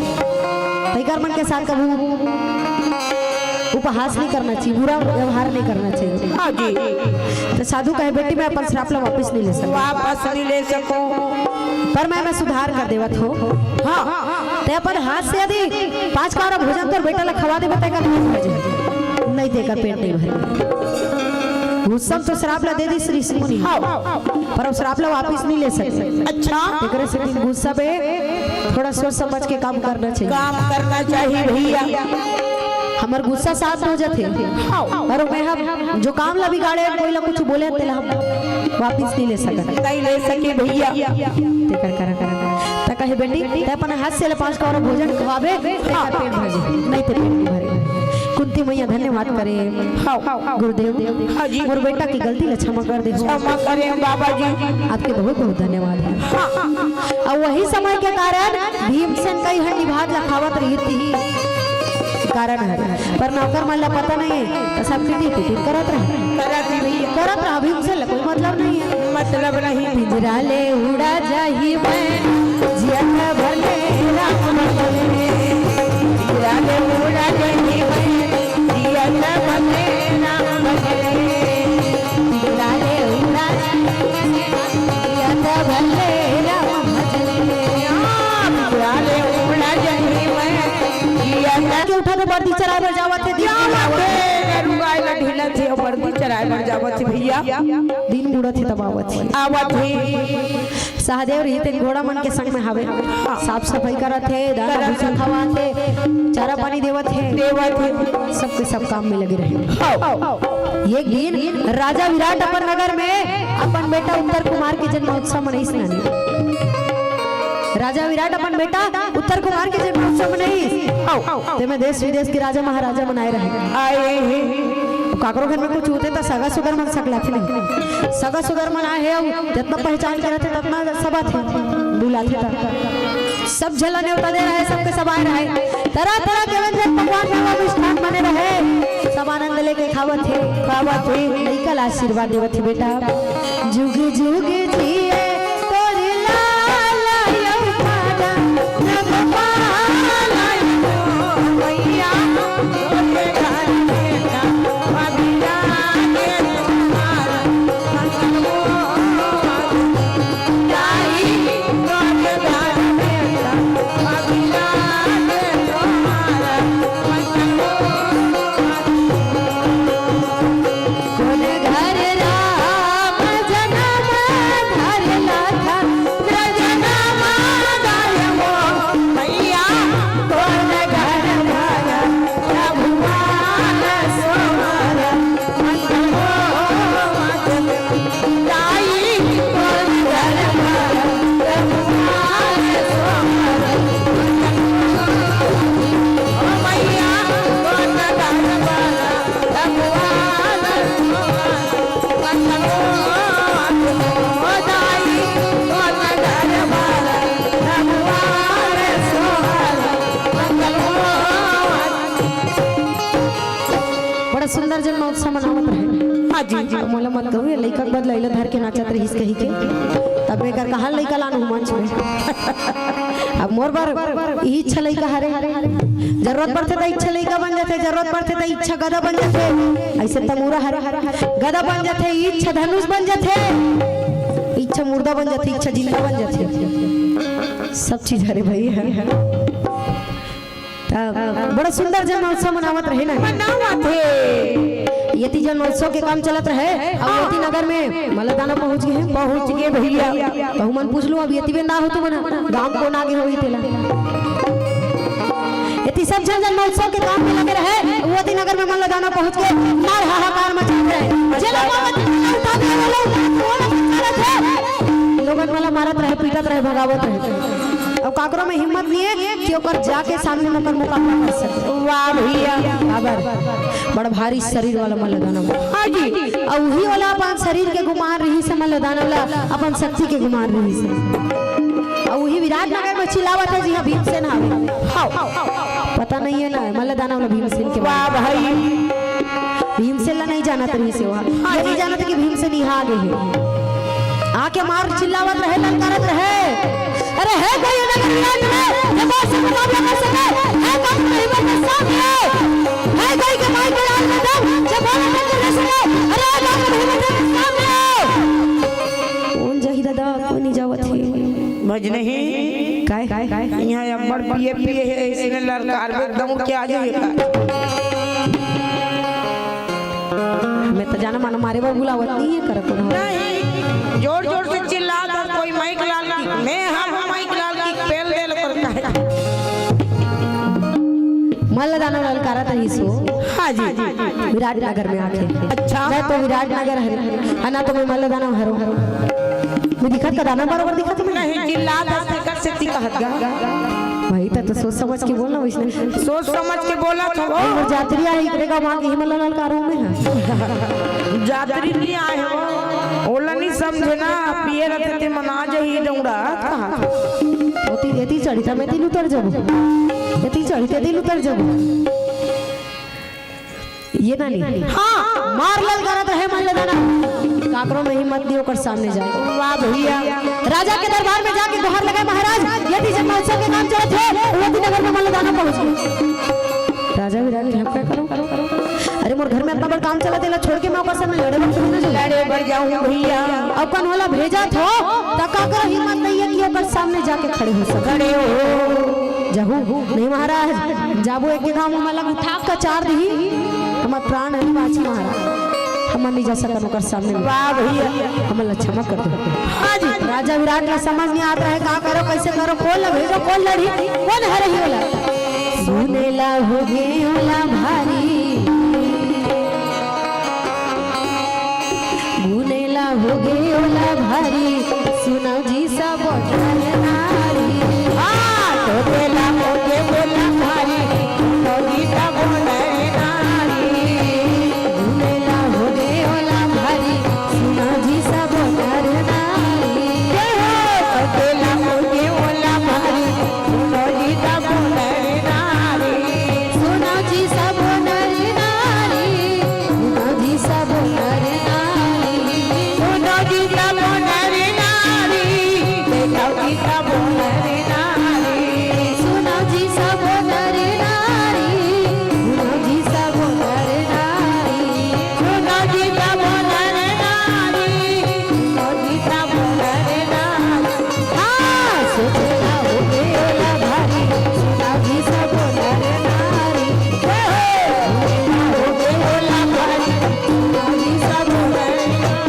तइकर मन के साथ कभू उपहास नहीं करना चाहिए, बुरा व्यवहार नहीं करना चाहिए। हाँ जी। त साधु कहे, "बेटी, मैं अपन श्राप ला वापिस नहीं ले सकंव।" वापस नहीं ले सकंव। पर मैं, मैं सुधार कर देवत हों। हाँ। तैं अपन हाथ से यदि पांच कौरा भोजन तोर बेटा ला खवा देबे, तैं का पेट भर जाही। नहीं, तैं का पेट नहीं भरे। गुस्सा म तो श्राप ला दे दिस ऋषि मुनि। हाँ। पर अब श्राप ला वापिस नहीं ले सकंव। अच्छा। एकरे से गुस्सा बे थोड़ा सोच समझ के काम करना चाहिए। काम करना चाहिए भैया। हमर गुस्सा शांत हो जाथे। हाँ। अउ मैं हम जो काम ला बिगाड़े, कोई ला कुछ बोले, तेला हम वापिस नहीं ले सकत। नहीं ले सके भैया। तेकर करा, करा, करा। त कहे, "बेटी, तैं अपन हाथ से ले पांच कौरा भोजन खवाबे, तेकर पेट भर जाही, नहीं ते पेट नहीं भरे।" कुंती मैया धन्यवाद करे। हाँ। गुरुदेव, हाँ जी। मोर बेटा के गलती ला क्षमा कर दे। क्षमा करे बाबा जी। आपके बहुत बहुत धन्यवाद हे। हाँ। अउ वही समय के कारण भीमसेन कई हंडी भात ला खावत रहिस हे। कारण हे, पर नौकर मन ला पता नहीं हे, त सब टिटी टिटी करत रहे। करत ही भैया। करत रहा, भीमसेन ला कोई मतलब नहीं हे। मतलब नहीं। पिंजरा ले उड़ा जाही मैं, जियत भर ले राम बदले। पिंजरा ले उड़ा जाही मैं, जियत भर ले राम बदले। पिंजरा ले उड़ा जाही मैं, जियत भर ले राम बदले। पिंजरा ले उड़ा जाही मैं, जियत के उठा तो बर्दी चराय बर जावत हे, दिन क्या बात हे, गरू गाय ला ढीलत हे, बर्दी चराय बर जावत हे भैया। दिन बुड़त हे तब आवत हे। आवत हे। सहदेव रहिथे, घोड़ा मन के संग में हवे। हाँ। साफ सफाई करत हे, दाना करत भूसा हे। खवात हे, चारा पानी देवत हे। देवत हे। सबके सब काम में लगे रहे। हाँ। एक दिन राजा विराट अपन नगर में अपन बेटा उत्तर कुमार के जन्मोत्सव मनाइस नानी। राजा विराट अपन बेटा उत्तर कुमार के जन्मोत्सव मनाइस। हाँ। तेमे देश विदेश के राजा महाराजा मन आए रहे। आए हे। काकरो घर में कुछ होथे त सगा सुगर मन सकलाथे नहीं। सगा सुगर मन आए हे, अउ जतना पहचान के रहिथे, ततना सब आथे, बुलाथे त। सब झन ला नेवता दे रहे, सबके सब आए रहे। तरह तरह के व्यंजन पकवान मेवा मिष्ठान बने रहे। सब आनंद लेके खावत हे, खावत हे। लइका ला आशीर्वाद देवत हे, बेटा, जुग जुग जिए तोर लाला अउ पारा, जग पाला अउ मैया। बड़ा सुंदर जन्मोत्सव मनावत रहे। हाँ जी। मोला मत कहू, ये लइका के बदला इला धर के नाचत रहिस कही के। तब एकर कहाँ लइका लानहूँ मंच में। अब मोर बर इही इच्छा लइका हरे। जरूरत पड़थे त इच्छा लइका बन जाथे, जरूरत पड़थे त इच्छा गदा बन जाथे। अइसे तमूरा हरे, गदा बन जाथे, इच्छा धनुष बन जाथे, इच्छा मुर्दा बन जाथे, इच्छा जिंदा बन जाथे। सब चीज हरे भई हे। त बड़ा सुंदर जन्मोत्सव मनावत रहे ना। मनावत हे। यति जन्मोत्सव के काम चलत रहे, अउ हाँ। यति नगर में मल्लदाना पहुंच गे हे। पहुंच गे भैया। त हमन पूछ लूं, अब यति बेंदा हो तुमन, गांव कोन आगे होही तेला। यति सब झन जन्मोत्सव के काम में लगे रहे, अउ यति नगर में मल्लदाना पहुंच गे, मार हाहाकार मचात रहे। जे लोग बाबा जी ला उठा दे, वो लोग, वो लोग मारत हे। लोगन मन ला मारत रहे, पीटत रहे, भगावत रहे। अउ काकरो में हिम्मत नहीं हे कि ओकर जाके सामने में ओकर मुकाबला कर सके। वाह भैया। काबर? बड़ भारी शरीर वाला मल्लदानव। हाँ जी। अउ उही वाला अपन शरीर के गुमान रहिस हे मल्लदानव ला, अपन शक्ति के गुमान रहिस हे। अउ उही विराटनगर में चिल्लावत हे, जिहाँ भीमसेन हावे। हाँ। पता नहीं है ना, मल्ल दानव ला भीमसेन के वाह बारे। भाई। भीमसेन ला नहीं जानत रहिस हे। हाँ ये जी। नहीं जानत कि भीमसेन इहाँ आगे हे। आके मार चिल्लावत रहे, ललकारत रहे, "अरे हे कोई ये नगर विराट में, ये मोर से मुकाबला कर सके? हे कोई के हिम्मत में सामने आओ। हे कोई के माई के लाल में दम, ये मोर से कर सके? अरे हे कोई के हिम्मत में सामने आओ।" कोन जाही दादा, कोई नहीं जावत हे। भजनही। काय? इहाँ अब्बड़ पिए पिए हे, इसने ललकारबे दौड़ के आ जाही का। मैं तो जाना माना मारे बर बुलावत नहीं हे, करत ना। नहीं, जोर जोर से चिल्ला दो, कोई माई के लाल की, मैं हम माई के लाल की पेल दे लो करता है। मल्ल दानव ललकारत रहिस हे। हाँ जी। विराटनगर में आके। अच्छा। मैं तो विराटनगर हरे, है ना, तो मैं मल्ल दानव हरो। मैं दिखत का दानव बरोबर दिखत मैं? नहीं, चिल्ला दस एकर से ती कहत गा। भाई, त तो सोच समझ के बोलना वैसने। सोच समझ के बोला तो। अरे, मोर जातरी आही, एकरे का माँ के हिमल लाल का रूम में है। जातरी नहीं आए हो, ओला नहीं समझे ना, पिए रहते ते मना जाही दौड़ा, कहा। ओती, एती चढ़ी था, मैं तीन उतर जाबो। एती चढ़ी, ते तीन उतर जाबो। ये ना नहीं। हाँ। मार ललकारत रहे मल्ल दानव। काकरो में हिम्मत नहीं ओकर सामने जाए। वाह भैया। राजा के दरबार में जाके गोहार लगाए, "महाराज, यदि जन्मोत्सव के काम चलत हे, वो दिन नगर में मल्ल दानव पहुंच गए।" राजा विराट के हक करो। "अरे मोर घर में इतना बड़ काम चलत हे, ला छोड़ के मैं ओकर सामने लड़े बर थोड़ी ना जाऊं।" लड़े बर जाऊं भैया। अब कौन वाला भेजा थो, त काकरो हिम्मत नहीं है कि ओकर सामने जाके खड़े हो सके। खड़े हो। जाहू, नहीं महाराज, जाबो एक जगह हम अलग उठा के चार दिही, हमर प्राण नहीं बाची महाराज, हम नहीं जा सकन ओकर सामने में। वाह भैया। हमन ला क्षमा कर दो। हाँ जी। राजा विराट ला समझ नहीं आता है, का करो, कैसे करो, कौन ला भेजो, कौन लड़ी, कौन हरही वाला। सुनेला होगे ओला भारी, गुनेला होगे ओला भारी, सुनव जी सब नर नारी। हाँ, तो तेला होगे ओला भारी, सुनव जी सब नर नारी। गुनेला होगे ओला भारी, सुनव जी सब नर नारी। जय हो, तो तेला होगे ओला भारी, सुनव जी सब नर नारी। सुनव जी सब नर नारी, सुनव जी सब नर नारी। सुनव जी सब नर नारी, देखव जी सब नर नारी। सुनव जी सब नर नारी, सुनव जी सब नर नारी। सुनव जी सब नर नारी, सुनव जी सब नर नारी। हाँ, सोचेला होगे ओला भारी, सुनव जी सब नर नारी। जय हो। सोचेला होगे ओला भारी, सुनव जी सब नर नारी।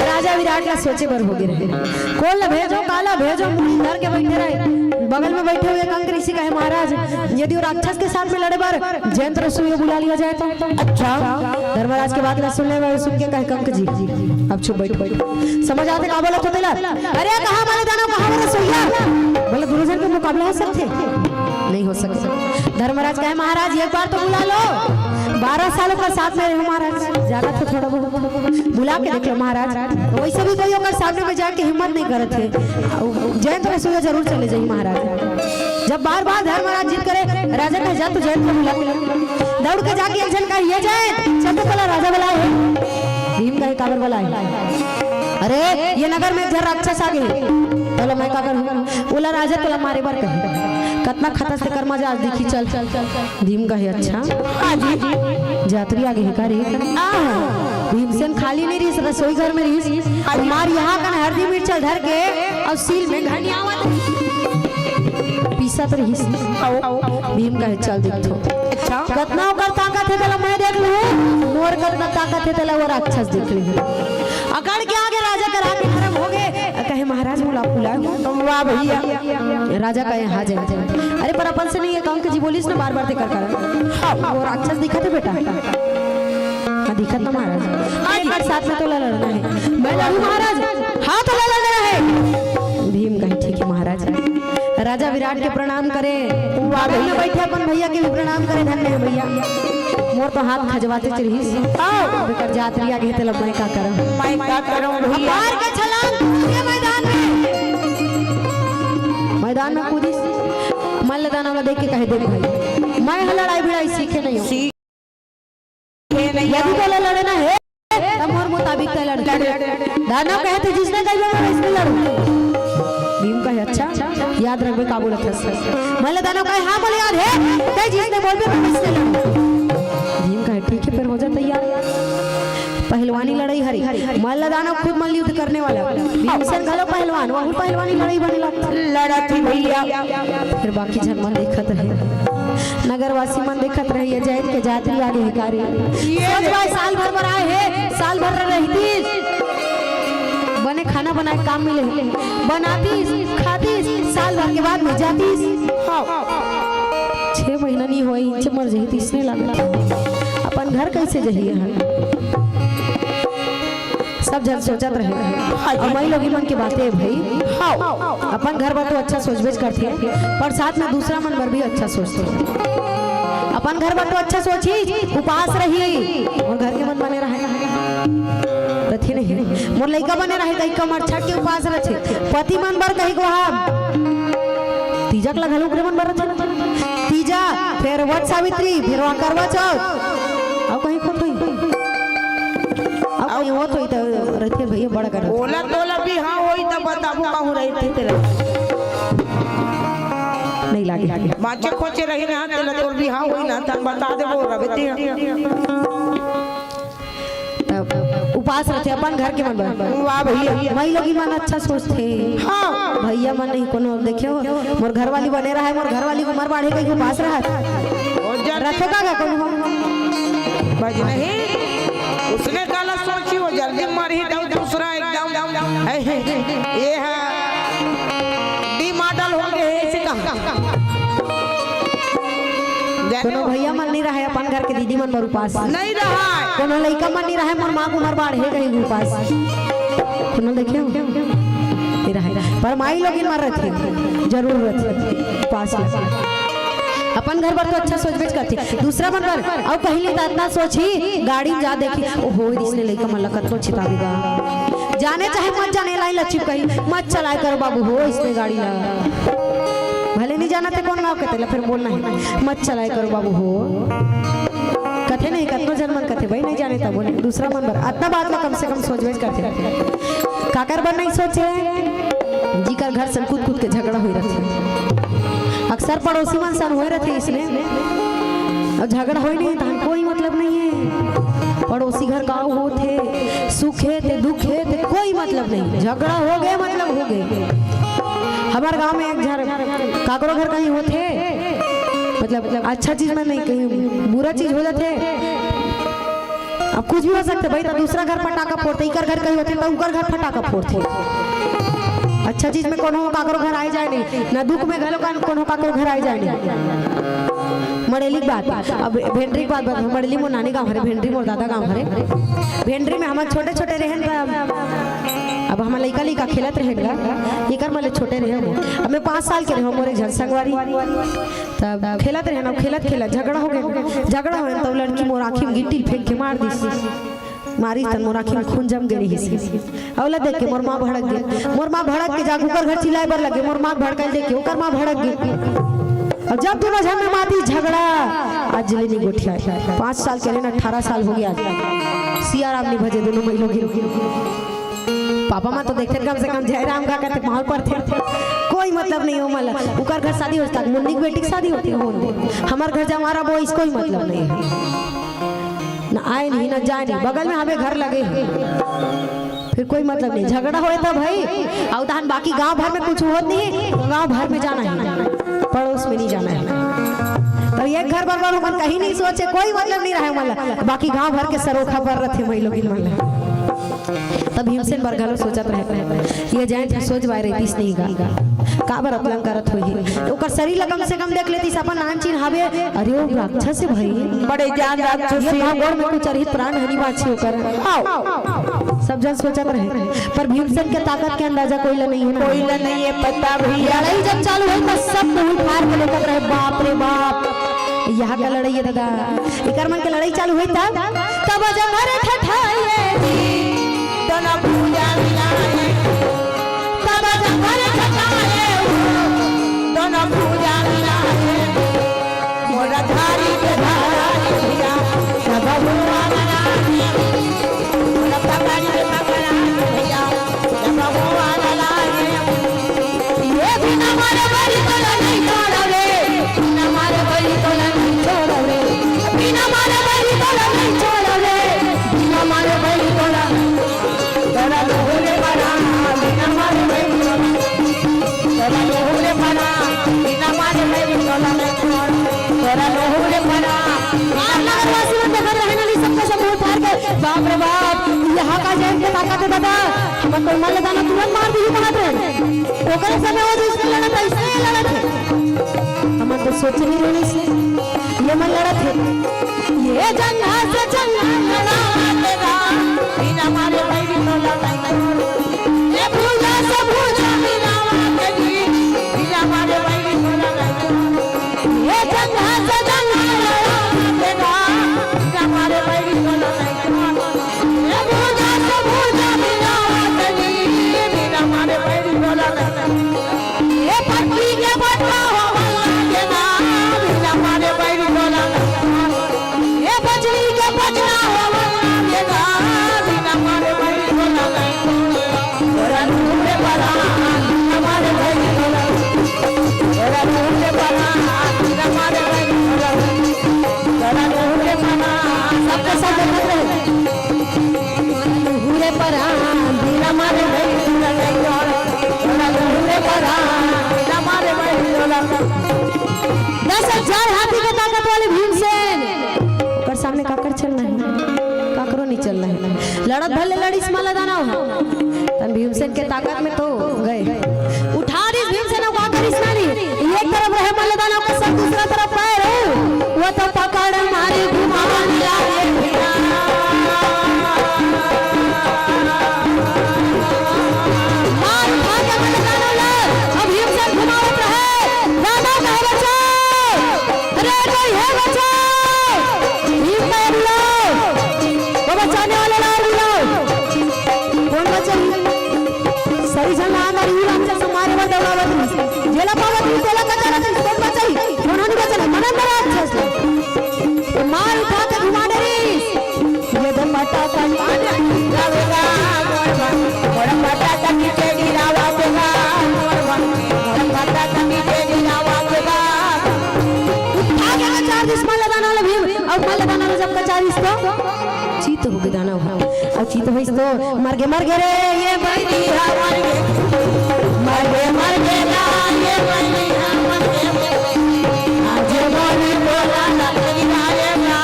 राजा विराट ला सोचे बर होगे रहे, कोन ला भेजो, काला भेजो, मुड़ी धर के बैठे रहे। बगल में बैठे हुए कंक ऋषि कहे, महाराज, यदि वो राक्षस के साथ में लड़े बर जयंत रसोईया बुला लिया जाए तो? अच्छा। धर्मराज के बात ला सुन ले, सुन के कहे कंक जी, अब चुप बैठो। समझ आथे का बोलत हों तेला? अरे कहाँ मल्ल दानव, कहाँ वो रसोईया? बोले दोनों जन के मुकाबला हो सकथे? नहीं हो सके। धर्मराज कहे, महाराज एक बार तो बुला लो, बारह साल ओकर साथ में रहे महाराज, जाना तो थोड़ा बहुत बुला के देख लो महाराज। वैसे भी कोई ओकर सामने में जाके हिम्मत नहीं करत हे। जयंत रसोईया जरूर चले जाही महाराज। जब बार बार धर्मराज जिद करे, राजा कहे, जा तू जयंत ला बुला के ला। दौड़ के जाके एक झन कहे, ये जयंत, चल तो पहला राजा बुलाए हे। भीम कहे, काबर बुलाए? अरे ये नगर में एक झन राक्षस आ गे, तोला मैं का करूँ? ओला राजा तोला मारे बर कहे। कतना खतस तेकर मजा आज दिखही, चल। भीम कहे, अच्छा। हाँ जी। जातरी आ गे हे का रे? आह। भीमसेन खाली नहीं रहिस, रसोई घर में रहिस। अउ मार यहाँ कन हरदी मिर्चा धर के अउ सील में घनियावत रहिस। पीसत रहिस। भीम कहे, चल देखथों। अच्छा। कतना ओकर ताकत हे, तेला मैं देख लूँ। मोर कतना ताकत हे, तेला वो राक्षस देख लेही। अकड़ के आगे राजा के राग नरम होगे। कहे, महाराज, मोला आप बुलाए हो? वाह भैया। राजा कहे, हाँ जय। अरे पर अपन से नहीं, ये कहूँ के जी बोलिस ना बार बार तेकर कारण। हाँ। वो राक्षस दिखत हे बेटा। हाँ, दिखत ना महाराज। हाँ जी। एक साथ में तोला लड़ना हे। मैं लड़ू महाराज? हाँ, तोला लड़ना हे। भीम कहे, ठीक हे महाराज। राजा विराट के प्रणाम करे। वाह भैया। बैठे अपन भैया के भी प्रणाम करे, धन्य हे भैया। मोर तो हाथ खजवाते चढ़िस। आओ। अब एकर जात रिया गे हे, तेला मैं का करम? मैं का करम भैया? मार के छलांग कूदे मैदान में। मैदान में कूदिस। मल्ल दानव ला देख के कहे, देख भाई, मैं ह लड़ाई भिड़ाई सीखे नहीं हूँ। सीखे नहीं यदि हूँ। तोला लड़ना हे, त मोर मुताबिक तैं लड़। लड़। दानव कहे, तैं जिसने कही, मैं इसने लड़ू। भीम कहे, अच्छा, याद रखबे का बोलत हस। मल्ल दानव कहे, हाँ, मोला याद हे, तैं जिसने बोलबे, मैं इसने लड़ू। भीम कहे, ठीक हे, फिर हो जा तैयार। पहलवानी लड़ाई हरे। मल्ल दानव खुद मल्ल युद्ध करने वाला। भीमसेन घलो पहलवान, वहू पहलवानी लड़ाई बने लगथे। लड़त ही भैया। फिर बाकी झन मन देखत रहे, नगरवासी मन देखत रहे, ये जैन के जात रिया गे हे का रे। ये सोच भाई, साल भर बर आए हे, साल भर रहितिस, बने खाना बनाए काम मिले, बनातिस, खातिस, साल भर के बाद में जातिस। हाँ। छह महीना नहीं होई, इनसे मर जही, त इसने लागत। अपन घर कैसे जही यहाँ? सब झन सोचत रहे। हाँ जी। अउ माई लोगिन मन के बातें हे भाई। हाँ। अपन घर बर तो अच्छा सोचबेच करथे, पर साथ में दूसरा मन बर भी अच्छा सोचथे। अपन घर बर तो अच्छा सोचही, उपास रही, अउ घर के मन बने रहे, रथे नहीं। मोर लइका बने रहे, कहिके मरछट के उपास रथे। पति मन बर कहिके वहाँ तीजक ला घलो ओकरे मन बर रथे। तीजा, फिर वट सावित्री, फिर वहाँ करवा चौथ। अउ कहीं खुद होई? अउ कहीं होत होई त रहिथे भैया, बड़ा कर ओला तोला बिहाव होई त बताबो, कहूँ रहिथे तेला। नहीं लागे। बाँचे खोचे रही ना, तेला तोर बिहाव होई ना, त बता देबो, रबे ते। तब उपास रथे अपन घर के मन बर। वाह भैया। माई लोगिन मन अच्छा सोचथे। हाँ। भैया मन नहीं कोनो देखे हो, मोर घरवाली बने रहे, मोर घरवाली के उमर बाढ़े कहिके उपास रहत। ओ जल्दी रथे का, का कोनो हो? बज नहीं, उसने काला सोची, वो जल्दी मरही, तब दूसरा एकदम, हे, हे, ये है, डी मॉडल हो गए, ऐसे कहा। जाने कोनो हो? भैया मन नहीं रहे, अपन घर के दीदी मन बर उपास। नहीं रहा। कोनो लइका मन नहीं रहे, मोर माँ के उमर बाढ़े कहिके उपास। कोनो देखे हो? नहीं रहे। पर माई लोगिन मन रथे, जरूर रथे उपास। अपन घर बर तो अच्छा सोचबेच करथे, दूसरा मन बर अउ कहीं ले त अतना सोचही, गाड़ी जा देखही, ओहो, इसने लइका मन ला कतनो चिताबे गा। जाने चाहे मत जाने, लाइन ला चिपकही, मत चलाए करो बाबू हो इसने गाड़ी ला। भले नहीं जाना ते कोन गाँव के, तेला फिर बोलना हे, मत चलाए करो बाबू हो। कथे नहीं, कतनो झन मन कथे, भाई नहीं जाने तब बोले, दूसरा मन बर अतना बात ला कम से कम सोचबेच करथे। काकर बर नहीं सोचे? जिकर घर सन कूद कूद के झगड़ा होई रथे। अक्सर पड़ोसी मन सन होए रथे इसने। अउ झगड़ा होई नहीं, तहन कोई मतलब नहीं हे। पड़ोसी घर का होत हे, सुख हे ते दुख हे ते कोई मतलब नहीं, झगड़ा हो गए मतलब हो गए। हमार गांव में एक झन काकरो घर कहीं होत हे, मतलब अच्छा चीज में नहीं, कहीं बुरा चीज हो जाथे। अब कुछ भी हो सकथे भाई, त दूसरा घर फटाका फोड़थे, इकर घर कहीं होथे त उकर घर फटाका फोड़थे। अच्छा चीज में कोनो काकरो घर आए जाए नहीं, ना दुख में घलो का कोनो काकरो घर आए जाए नहीं। मड़ेली के बात, अब भेंडरी के बात बता, मड़ेली मोर नानी गाँव हरे, भेंडरी मोर दादा गाँव हरे। भेंडरी में हमन छोटे छोटे रहेन त अब हमर लइका लइका खेलत रहेन गा, इकर मले छोटे रहे हो। अब मैं पाँच साल के रहे हो, मोर एक झन संगवारी। तब खेलत रहे ना, खेलत खेलत झगड़ा हो गए। झगड़ा हो गए तब लड़की मोर आँखी में गिट्टी फेंक के मार दिस। मारिस तन मोर आँखी में खून जम गए रहिस। अउ ला देख के मोर माँ भड़क गए। मोर माँ भड़क के जाके ओकर घर चिल्लाए बर लगे। मोर माँ भड़काइल देख के ओकर माँ भड़क गए। अब जब दोनों झन में माती झगड़ा, आज ले नहीं गोठिया। पाँच साल के रहे ना, अठारह साल हो गया आज। सिया राम नहीं भजे दोनों मई लोग। पापा माँ तो देखते कम से कम जय राम का करते माहौल पर थे। कोई मतलब नहीं हो मला। उकर घर शादी हो तक मुन्नी की बेटी की शादी होती हो। हमार घर जब हमारा वो इसको ही मतलब नहीं है। ना आए नहीं, ना जाए नहीं, बगल में हमें घर लगे हैं। फिर कोई मतलब नहीं, झगड़ा होए था भाई, अउ तहन बाकी गांव भर में कुछ होत नहीं, गांव भर में जाना है, पड़ोस में नहीं जाना है। तो एक घर बर बर हमन कहीं नहीं सोचे, कोई मतलब नहीं रहे मला, बाकी गांव भर के सरोखा पर रथे मई लोगिन मन ला। तब भीमसेन बर घलो सोचत रहे, ये जाए तो सोच बाय रहितिस नहीं गा, काबर अतलंग करत होही। ओकर शरीर ला कम से कम देख लेतिस, अपन नान चिन्हावे, अरे वो राक्षस हे भाई, बड़े जान राक्षस ये हे। का गोड़ में कुछ अरहित प्राण हनी बाछी ओकर। आओ। सब जन सोचत रहे, पर भीमसेन के ताकत के अंदाजा कोई ला नहीं है ना। कोई ला नहीं है पता भैया। लड़ाई जब चालू होई तो सब मुंह फाड़ के देखत रहे, बाप रे बाप, यहाँ का लड़ाई है दादा। इकर मन के लड़ाई चालू होई तब, तब जंगर ठठाए जी, दोनों भुजा मिलाए, तब जंगर ठठाए हो, दोनों भुजा मिलाए, मोरा धारी के धारा भैया, सब हुआ मिलाए, मोरा पकड़ के पकड़ा भैया, सब हुआ मिलाए। ये बिना मारे बलि तोला नहीं छोड़ावे, बिना मारे बलि तोला नहीं छोड़ावे, बिना मारे बलि तोला नहीं छोड़ावे, बिना मारे बलि तोला। तोरा लोहरे परा, बिना मारे बलि तोला, तोरा लोहरे परा, बिना मारे बलि तोला नहीं छोड़, तोरा लोहरे परा। आप नगरवासी मन देखत रहे ना, सबके सब मुंह फाड़ के, बाप रे बाप, यहाँ का जैन के ताकत है दादा, हमर कोई मल्ल दाना तुरंत मार दी कहत रहे। ओकरे समय वो जइसने लड़त, अइसने लड़त हे। हमन तो सोचे नहीं रहिस हे, ये मन लड़त हे। ये जंघा से जंघा लड़ावत हे, बिना मारे बैरी तोला नहीं। ये भुजा से भुजा मिलावत हे, बिना मारे बैरी तोला नहीं। ये जंघा से जंघा लड़ावत हे, बिना मारे बैरी तोला नहीं। ए भुजा से भुजा मिलावत जी, बिना मारे बैरी तोला नहीं। ए पटरी के पटना होवल लागे ना, बिना मारे बैरी तोला नहीं। ए बजरी के बजना होवल लागे ना, बिना मारे बैरी तोला नहीं। तोरा नूरे परा, बिना मारे बैरी तोला नहीं। तोरा नूरे परा, बिना मारे बैरी तोला नहीं। तोरा नूरे परा, सबके सब देखत रहे। लुहुरे परान, बिना मारे भई तोला नहीं और, तोला लुहुरे परान, बिना मारे भई तोला। दस हजार हाथी के ताकत वाले भीमसेन, ओकर सामने काकर चलना है, काकरो नहीं चलना है। लड़त भले लड़िस मल्ल दानव, तन भीमसेन के ताकत में तो गए। उठा दिस भीमसेन, का करिस नानी, एक तरफ रहे मल्ल दानव के सब, दूसरा तरफ पैर, वो तो पकड़ मारे घुमावन लागे। मार उठा के मल्ल दानव ला, अब भीमसेन घुमावत रहे। दानव कहे बचाओ, अरे कोई है बचाओ, भीम कहे बुलाओ, वो बचाने वाले ला बुलाओ। कोन बचाही? सही झन ला अंदर ही राक्षस मारे बर दौड़ावत रहिस। जेला पावत रहिस, तेला कचारत रहिस। कोन बचाही? कोनो नहीं बचाही। मन अंदर राक्षस ला। मार उठा के घुमा डरिस। ये दे पटाखा गिरावेगा, मोर मन, मोर पटाखा नीचे गिरावा देगा, मोर मन, मोर पटाखा नीचे गिरावा देगा। उठा के कचार दिस मल्ल दानव ला भीम, अउ मल्ल दानव ला जब कचारिस तो चित हो गे दानव ह। अउ चित होइस तो मर गे, मर गे रे, ये बैरी ह मर गे। मर गे, मर गे ना, ये बैरी ह मर गे। आज मोर बोला ना तेरा रे ना।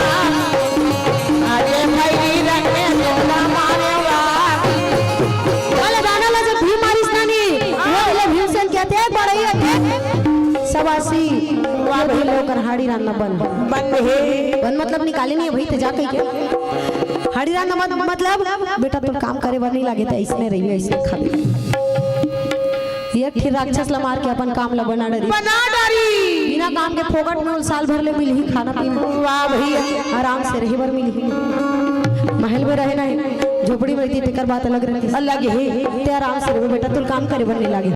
आज बैरी रंगे तोला मारेगा। मल्ल दानव ला जब भीम मारिस नानी, वो बोले भीमसेन कहते हैं, बड़ई है, शाबाशी। वाह भैया, ओकर हाड़ी रांधना बंद। बंद हे। बंद मतलब निकाले नहीं है भाई, ते जा कही के। हाड़ी रांधना मत-, मतलब, बेटा, तोर काम करे बर नहीं लागे, ते अइसने रहिबे, अइसने खाबे। एक ठे राक्षस ला मार के अपन काम ला बना डरी। बना डरी। बिना काम के फोकट में साल भर ले मिलही खाना पीना। वाह भैया। आराम से रहे बर मिलही। महल में रहे नहीं, झोपड़ी में रहिती, तेकर बात अलग रहितिस। अलग हे। ते आराम से रहे बेटा, तोर काम करे बर नहीं लागे।